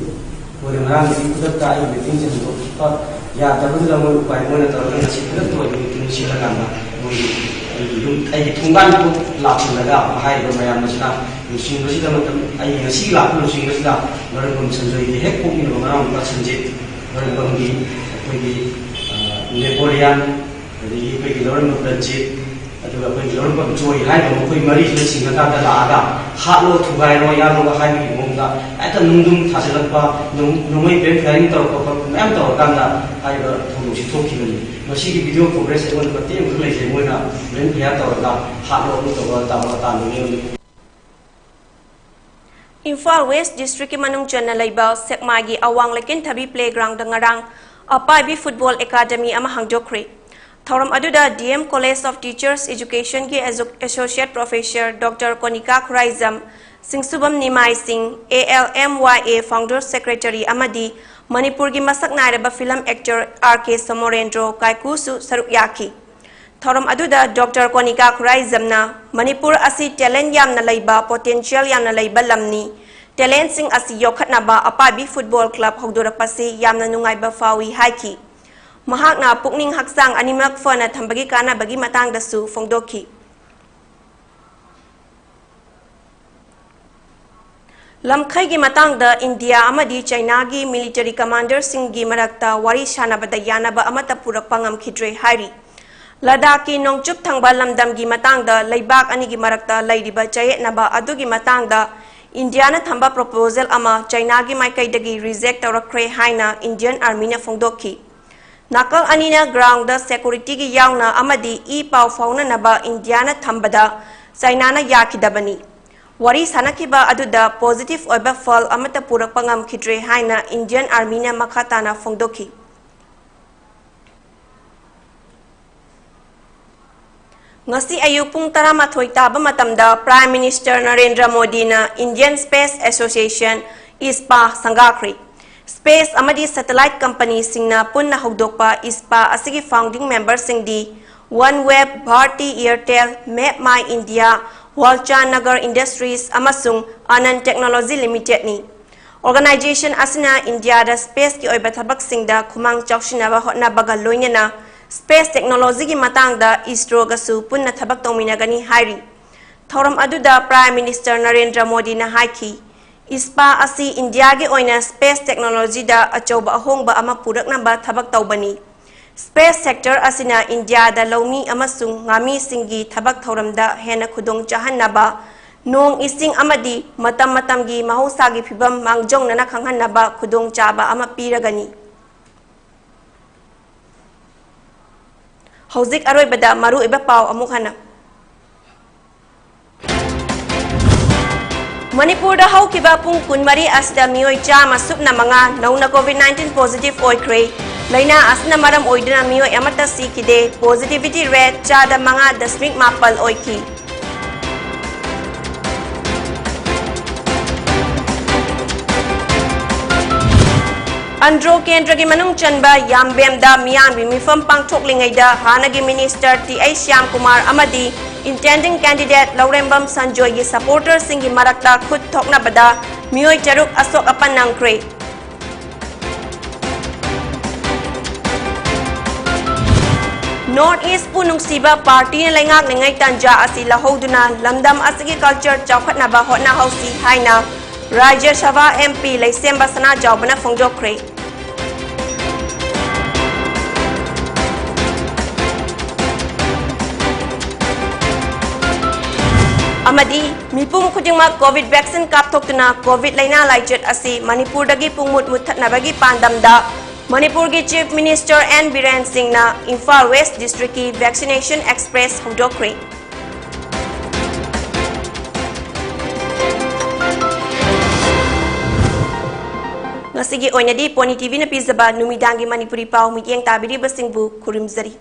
ꯃꯣꯏꯅ ꯉꯔꯥꯡꯗꯒꯤ ꯈꯨꯗꯛꯇ ꯑꯩꯒꯤ ꯃꯤꯇꯤꯡꯁꯦ ꯍꯟꯗꯣꯛꯄ ꯌꯥꯗꯕꯗꯨꯗ ꯃꯣꯏ ꯎꯄꯥꯏ ꯃꯣꯏꯅ ꯇꯧꯔꯒ ꯉꯁꯤ ꯈꯨꯗꯛꯇ ꯑꯣꯏꯕ ꯃꯤꯇꯤꯡ ꯁꯤꯜꯂꯀꯥꯟꯗ ꯃꯣꯏꯒꯤ ꯑꯩꯒꯤ ꯌꯨꯝ, ꯑꯩꯒꯤ ꯊꯣꯡꯒꯥꯟꯗꯨ ꯂꯥꯛꯁꯤꯜꯂꯒ ꯍꯥꯏꯔꯤꯕ ꯃꯌꯥꯝ ꯑꯁꯤꯅ ꯂꯨꯆꯤꯡꯕꯁꯤꯗ ꯃꯇꯝ, ꯑꯩꯒꯤ ꯉꯁꯤꯒꯤ ꯂꯥꯛꯄ ꯂꯨꯆꯤꯡꯕꯁꯤꯗ ꯂꯧꯔꯦꯝꯕꯝ ꯁꯟꯖꯣꯏꯒꯤ ꯍꯦꯛ ꯄꯣꯛꯃꯤꯟꯅꯕ ꯃꯅꯥꯎꯅꯨꯄꯥ ꯁꯟꯖꯤꯠ, ꯂꯧꯔꯦꯝꯕꯝꯒꯤ ꯑꯩꯈꯣꯏꯒꯤ, ꯑ, ꯅꯦꯄꯣꯂꯤꯌꯥꯟ, ꯑꯗꯒꯤ ꯑꯩꯈꯣꯏꯒꯤ ꯂꯧꯔꯦꯝꯕꯝ ꯔꯟꯖꯤꯠ, ꯑꯗꯨꯒ ꯑꯩꯈꯣꯏꯒꯤ ꯂꯧꯔꯦꯝꯕꯝ ꯖꯣꯏ ꯍꯥꯏꯔꯤꯕ ꯃꯈꯣꯏ ꯃꯔꯤꯁꯤꯅ ꯁꯤꯡꯉꯀꯥꯟꯗ ꯂꯥꯛꯑꯒ ꯍꯥꯠꯂꯣ, ꯊꯨꯒꯥꯏꯔꯣ, ꯌꯥꯜꯂꯣ ꯍꯥꯏꯕꯒꯤ ꯃꯑꯣꯡꯗ ꯍꯦꯛꯇ ꯅꯨꯡꯗꯨꯝ ꯊꯥꯖꯤꯜꯂꯛꯄ, ꯅꯣꯡ-, ꯅꯣꯡꯃꯩ ꯕ꯭ꯔꯦꯟ ꯐꯥꯌꯔꯤꯡ ꯇꯧꯔꯛꯄ ꯈꯣꯠꯄ ꯃꯌꯥꯝ ꯇꯧꯔꯀꯥꯟꯗ ꯍꯥꯏꯔꯤꯕ ꯊꯧꯗꯣꯛꯁꯤ ꯊꯣꯛꯈꯤꯕꯅꯤ꯫ ꯃꯁꯤꯒꯤ ꯚꯤꯗꯤꯑꯣ ꯀꯣꯚꯔꯦꯖ ꯑꯩꯉꯣꯟꯗ ꯃꯇꯦꯛ ꯑꯃꯈꯛ ꯂꯩꯖꯩ꯫ ꯃꯣꯏꯅ ꯕ꯭ꯔꯦꯟ ꯐꯥꯌꯔ ꯇꯧꯔꯒ ꯍꯥꯠꯂꯣ, ꯑꯗꯨ ꯇꯧꯔꯒ ꯇꯧꯔꯒ ꯇꯥꯟꯕꯅꯤ꯫ ꯏꯝꯐꯥꯜ ꯋꯦꯁ ꯗꯤꯁꯇ꯭ꯔꯤꯛꯀꯤ ꯃꯅꯨꯡ ꯆꯟꯅ ꯂꯩꯕ ꯁꯦꯛꯃꯥꯏꯒꯤ ꯑꯋꯥꯡ ꯂꯩꯀꯦꯟꯊꯕꯤ ꯄ꯭ꯂꯦꯒ꯭ꯔꯥꯎꯟꯗ ꯉꯔꯥꯡ ꯑꯄꯥꯏꯕꯤ ꯐꯨꯠꯕꯣꯜ ꯑꯦꯀꯥꯗꯃꯤ ꯑꯃ ꯍꯥꯡꯗꯣꯛꯈ꯭ꯔꯦ꯫ ꯊꯧꯔꯝ ꯑꯗꯨꯗ D M college of teachers ꯏꯖꯨꯀꯦꯁꯟꯒꯤ ꯑꯦꯖꯣ-, ꯑꯦꯁꯣꯁꯤꯌꯦꯠ ꯄ꯭ꯔꯣꯐꯦꯁꯔ ꯗꯣꯛꯇꯔ ꯀꯣꯅꯤꯀꯥ ꯈꯨꯔꯥꯏꯖꯝ, ꯁꯤꯡꯁꯨꯕꯝ ꯅꯤꯃꯥꯏ ꯁꯤꯡ, A L M Y A founder secretary ꯑꯃꯗꯤ ꯃꯅꯤꯄꯨꯔꯒꯤ ꯃꯁꯛ ꯅꯥꯏꯔꯕ ꯐꯤꯂꯝ ꯑꯦꯛꯇꯔ ꯑꯥꯔ ꯀꯦ ꯁꯣꯃꯣꯔꯦꯟꯗ꯭ꯔꯣ ꯀꯥꯏꯀꯨꯁꯨ ꯁꯔꯨꯛ ꯌꯥꯈꯤ꯫ ꯊꯧꯔꯝ ꯑꯗꯨꯗ ꯗꯣꯛꯇꯔ ꯀꯣꯅꯤꯀꯥ ꯈꯨꯔꯥꯏꯖꯝꯅ ꯃꯅꯤꯄꯨꯔ ꯑꯁꯤ ꯇꯦꯂꯦꯟ ꯌꯥꯝꯅ ꯂꯩꯕ, ꯄꯣꯇꯦꯟꯁꯤꯌꯦꯜ ꯌꯥꯝꯅ ꯂꯩꯕ ꯂꯝꯅꯤ꯫ ꯇꯦꯂꯦꯟꯁꯤꯡ ꯑꯁꯤ ꯌꯣꯛꯈꯠꯅꯕ ꯑꯄꯥꯏꯕꯤ ꯐꯨꯠꯕꯣꯜ ꯀ꯭ꯂꯕ ꯍꯧꯗꯣꯔꯛꯄꯁꯤ ꯌꯥꯝꯅ ꯅꯨꯡꯉꯥꯏꯕ ꯐꯥꯎꯏ ꯍꯥꯏꯈꯤ꯫ ꯃꯍꯥꯛꯅ ꯄꯨꯛꯅꯤꯡ ꯍꯛꯆꯥꯡ ꯑꯅꯤꯃꯛ ꯐꯅ ꯊꯝꯕꯒꯤ ꯀꯥꯟꯅꯕꯒꯤ ꯃꯇꯥꯡꯗꯁꯨ ꯐꯣꯡꯗꯣꯛꯈꯤ꯫ ꯂꯝꯈꯩꯒꯤ ꯃꯇꯥꯡꯗ ꯏꯟꯗꯤꯌꯥ ꯑꯃꯗꯤ ꯆꯩꯅꯥꯒꯤ ꯃꯤꯂꯤꯇꯔꯤ ꯀꯃꯥꯟꯗꯔꯁꯤꯡꯒꯤ ꯃꯔꯛꯇ ꯋꯥꯔꯤ ꯁꯥꯟꯅꯕꯗ ꯌꯥꯅꯕ ꯑꯃꯠꯇ ꯄꯨꯔꯛꯄ ꯉꯝꯈꯤꯗ꯭ꯔꯦ ꯍꯥꯏꯔꯤ꯫ ꯂꯗꯥꯈꯀꯤ ꯅꯣꯡꯆꯨꯞ ꯊꯪꯕ ꯂꯝꯗꯝꯒꯤ ꯃꯇꯥꯡꯗ ꯂꯩꯕꯥꯛ ꯑꯅꯤꯒꯤ ꯃꯔꯛꯇ ꯂꯩꯔꯤꯕ ꯆꯌꯦꯠꯅꯕ ꯑꯗꯨꯒꯤ ꯃꯇꯥꯡꯗ ꯏꯟꯗꯤꯌꯥꯅ ꯊꯝꯕ ꯄ꯭ꯔꯣꯄꯣꯖꯦꯜ ꯑꯃ ꯆꯩꯅꯥꯒꯤ ꯃꯥꯏꯀꯩꯗꯒꯤ ꯔꯤꯖꯦꯛ ꯇꯧꯔꯛꯈ꯭ꯔꯦ ꯍꯥꯏꯅ ꯏꯟꯗꯤꯌꯟ ꯑꯥꯔꯃꯤꯅ ꯐꯣꯡꯗꯣꯛꯈꯤ꯫ ꯅꯥꯀꯜ ꯑꯅꯤꯅ ground security ꯒꯤ ꯌꯥꯎꯅ ꯑꯃꯗꯤ ꯏ ꯄꯥꯎ ꯐꯥꯎꯅꯅꯕ ꯏꯟꯗꯤꯌꯥꯅ ꯊꯝꯕꯗ ꯆꯥꯏꯅꯥꯅ ꯌꯥꯈꯤꯗꯕꯅꯤ꯫ ꯋꯥꯔꯤ ꯁꯥꯟꯅꯈꯤꯕ ꯑꯗꯨꯗ positive ꯑꯣꯏꯕ ꯐꯜ ꯑꯃꯠꯇ ꯄꯨꯔꯛꯄ ꯉꯝꯈꯤꯗ꯭ꯔꯦ ꯍꯥꯏꯅ Indian Army ꯅ ꯃꯈꯥ ꯇꯥꯅ ꯐꯣꯡꯗꯣꯛꯈꯤ꯫ ꯉꯁꯤ ꯑꯌꯨꯛ ꯄꯨꯡ ꯇꯔꯥꯃꯥꯊꯣꯏ ꯇꯥꯕ ꯃꯇꯝꯗ Prime Minister ꯅꯔꯦꯟꯗ꯭ꯔ ꯃꯣꯗꯤꯅ Indian Space Association, ꯏꯁꯄꯥ, ꯁꯪꯒꯥꯈ꯭ꯔꯦ꯫ Space ꯑꯃꯗꯤ satellite company ꯁꯤꯡꯅ ꯄꯨꯟꯅ ꯍꯧꯗꯣꯛꯄ ꯏꯁꯄꯥ ꯑꯁꯤꯒꯤ founding member ꯁꯤꯡꯗꯤ OneWeb, Bharti Airtel, MapMyIndia, Walchand Nagar Industries ꯑꯃꯁꯨꯡ Anand Technology Limited ꯅꯤ꯫ Organization ꯑꯁꯤꯅ ꯏꯟꯗꯤꯌꯥꯗ space ꯀꯤ ꯑꯣꯏꯕ ꯊꯕꯛꯁꯤꯡꯗ ꯈꯨꯃꯥꯡ ꯆꯥꯎꯁꯤꯟꯅꯕ ꯍꯣꯠꯅꯕꯒ ꯂꯣꯏꯅꯅ space technology ꯒꯤ ꯃꯇꯥꯡꯗ ISRO ꯒꯁꯨ ꯄꯨꯟꯅ ꯊꯕꯛ ꯇꯧꯃꯤꯟꯅꯒꯅꯤ ꯍꯥꯏꯔꯤ꯫ ꯊꯧꯔꯝ ꯑꯗꯨꯗ Prime Minister ꯅꯔꯦꯟꯗ꯭ꯔ ꯃꯣꯗꯤꯅ ꯍꯥꯏꯈꯤ, ꯏꯁꯄꯥ ꯑꯁꯤ ꯏꯟꯗꯤꯌꯥꯒꯤ ꯑꯣꯏꯅ space technology ꯗ ꯑꯆꯧꯕ ꯑꯍꯣꯡꯕ ꯑꯃ ꯄꯨꯔꯛꯅꯕ ꯊꯕꯛ ꯇꯧꯕꯅꯤ꯫ Space sector ꯑꯁꯤꯅ ꯏꯟꯗꯤꯌꯥꯗ ꯂꯧꯃꯤ ꯑꯃꯁꯨꯡ ꯉꯥꯃꯤꯁꯤꯡꯒꯤ ꯊꯕꯛ ꯊꯧꯔꯝꯗ ꯍꯦꯟꯅ ꯈꯨꯗꯣꯡ ꯆꯥꯍꯟꯅꯕ, ꯅꯣꯡ ꯏꯁꯤꯡ ꯑꯃꯗꯤ ꯃꯇꯝ ꯃꯇꯝꯒꯤ ꯃꯍꯧꯁꯥꯒꯤ ꯐꯤꯕꯝ ꯃꯥꯡꯖꯧꯅꯅ ꯈꯪꯍꯟꯅꯕ ꯈꯨꯗꯣꯡꯆꯥꯕ ꯑꯃ ꯄꯤꯔꯒꯅꯤ꯫ ꯍꯧꯖꯤꯛ ꯑꯔꯣꯏꯕꯗ ꯃꯔꯨꯑꯣꯏꯕ ꯄꯥꯎ ꯑꯃꯨꯛ ꯍꯟꯅ꯫ ꯃꯅꯤꯄꯨꯔꯗ ꯍꯧꯈꯤꯕ ꯄꯨꯡ ꯀꯨꯟꯃꯔꯤ ꯑꯁꯤꯗ ꯃꯤꯑꯣꯏ ꯆꯥꯝꯃ ꯁꯨꯞꯅ ꯃꯉꯥ ꯅꯧꯅ COVID nineteen positive ꯑꯣꯏꯈ꯭ꯔꯦ꯫ ꯂꯥꯏꯅꯥ ꯑꯁꯤꯅ ꯃꯔꯝ ꯑꯣꯏꯗꯨꯅ ꯃꯤꯑꯣꯏ ꯑꯃꯠꯇ ꯁꯤꯈꯤꯗꯦ꯫ Positivity rate ꯆꯥꯗ ꯃꯉꯥ ꯗꯁꯃꯤꯛ ꯃꯥꯄꯜ ꯑꯣꯏꯈꯤ꯫ ꯑꯟꯗ꯭ꯔꯣ ꯀꯦꯟꯗ꯭ꯔꯒꯤ ꯃꯅꯨꯡ ꯆꯟꯕ ꯌꯥꯝꯕꯦꯝꯗ ꯃꯤꯌꯥꯝꯒꯤ ꯃꯤꯐꯝ ꯄꯥꯡꯊꯣꯛꯂꯤꯉꯩꯗ ꯍꯥꯟꯅꯒꯤ Minister ꯇꯤ ꯑꯩꯆ ꯁ꯭ꯌꯥꯝꯀꯨꯃꯥꯔ ꯑꯃꯗꯤ intending candidate ꯂꯧꯔꯦꯝꯕꯝ ꯁꯟꯖꯣꯏꯒꯤ supporter ꯁꯤꯡꯒꯤ ꯃꯔꯛꯇ ꯈꯨꯠ ꯊꯣꯛꯅꯕꯗ ꯃꯤꯑꯣꯏ ꯇꯔꯨꯛ ꯑꯁꯣꯛ ꯑꯄꯟ ꯅꯪꯈ꯭ꯔꯦ꯫ North East ꯄꯨ ꯅꯨꯡꯁꯤꯕ party ꯅ ꯂꯩꯉꯥꯛꯂꯤꯉꯩ ꯇꯥꯟꯖꯥ ꯑꯁꯤ ꯂꯧꯍꯧꯗꯨꯅ ꯂꯝꯗꯝ ꯑꯁꯤꯒꯤ culture ꯆꯥꯎꯈꯠꯅꯕ ꯍꯣꯠꯅꯍꯧꯁꯤ ꯍꯥꯏꯅ ꯔꯥꯖ꯭ꯌ ꯁꯚꯥ M P ꯂꯩꯁꯦꯝꯕ ꯁꯅꯥꯖꯥꯎꯕꯅ ꯐꯣꯡꯗꯣꯛꯈ꯭ꯔꯦ꯫ ꯑꯃꯗꯤ ꯃꯤꯄꯨꯝ ꯈꯨꯗꯤꯡꯃꯛ COVID vaccine ꯀꯥꯞꯊꯣꯛꯇꯨꯅ COVID ꯂꯥꯏꯅꯥ ꯂꯥꯏꯆꯠ ꯑꯁꯤ ꯃꯅꯤꯄꯨꯔꯗꯒꯤ ꯄꯨꯡꯃꯨꯠ ꯃꯨꯠꯊꯠꯅꯕꯒꯤ ꯄꯥꯟꯗꯝꯗ ꯃꯅꯤꯄꯨꯔꯒꯤ Chief Minister N ꯕꯤꯔꯦꯟ ꯁꯤꯡꯅ ꯏꯝꯐꯥꯜ West District ꯀꯤ Vaccination Express ꯍꯧꯗꯣꯛꯈ꯭ꯔꯦ꯫ ꯉꯁꯤꯒꯤ ꯑꯣꯏꯅꯗꯤ Pony T V ꯅ ꯄꯤꯖꯕ ꯅꯨꯃꯤꯗꯥꯡꯒꯤ ꯃꯅꯤꯄꯨꯔꯤ ꯄꯥꯎ ꯃꯤꯠꯌꯦꯡ ꯇꯥꯕꯤꯔꯤꯕꯁꯤꯡꯕꯨ ꯈꯨꯔꯨꯝꯖꯔꯤ꯫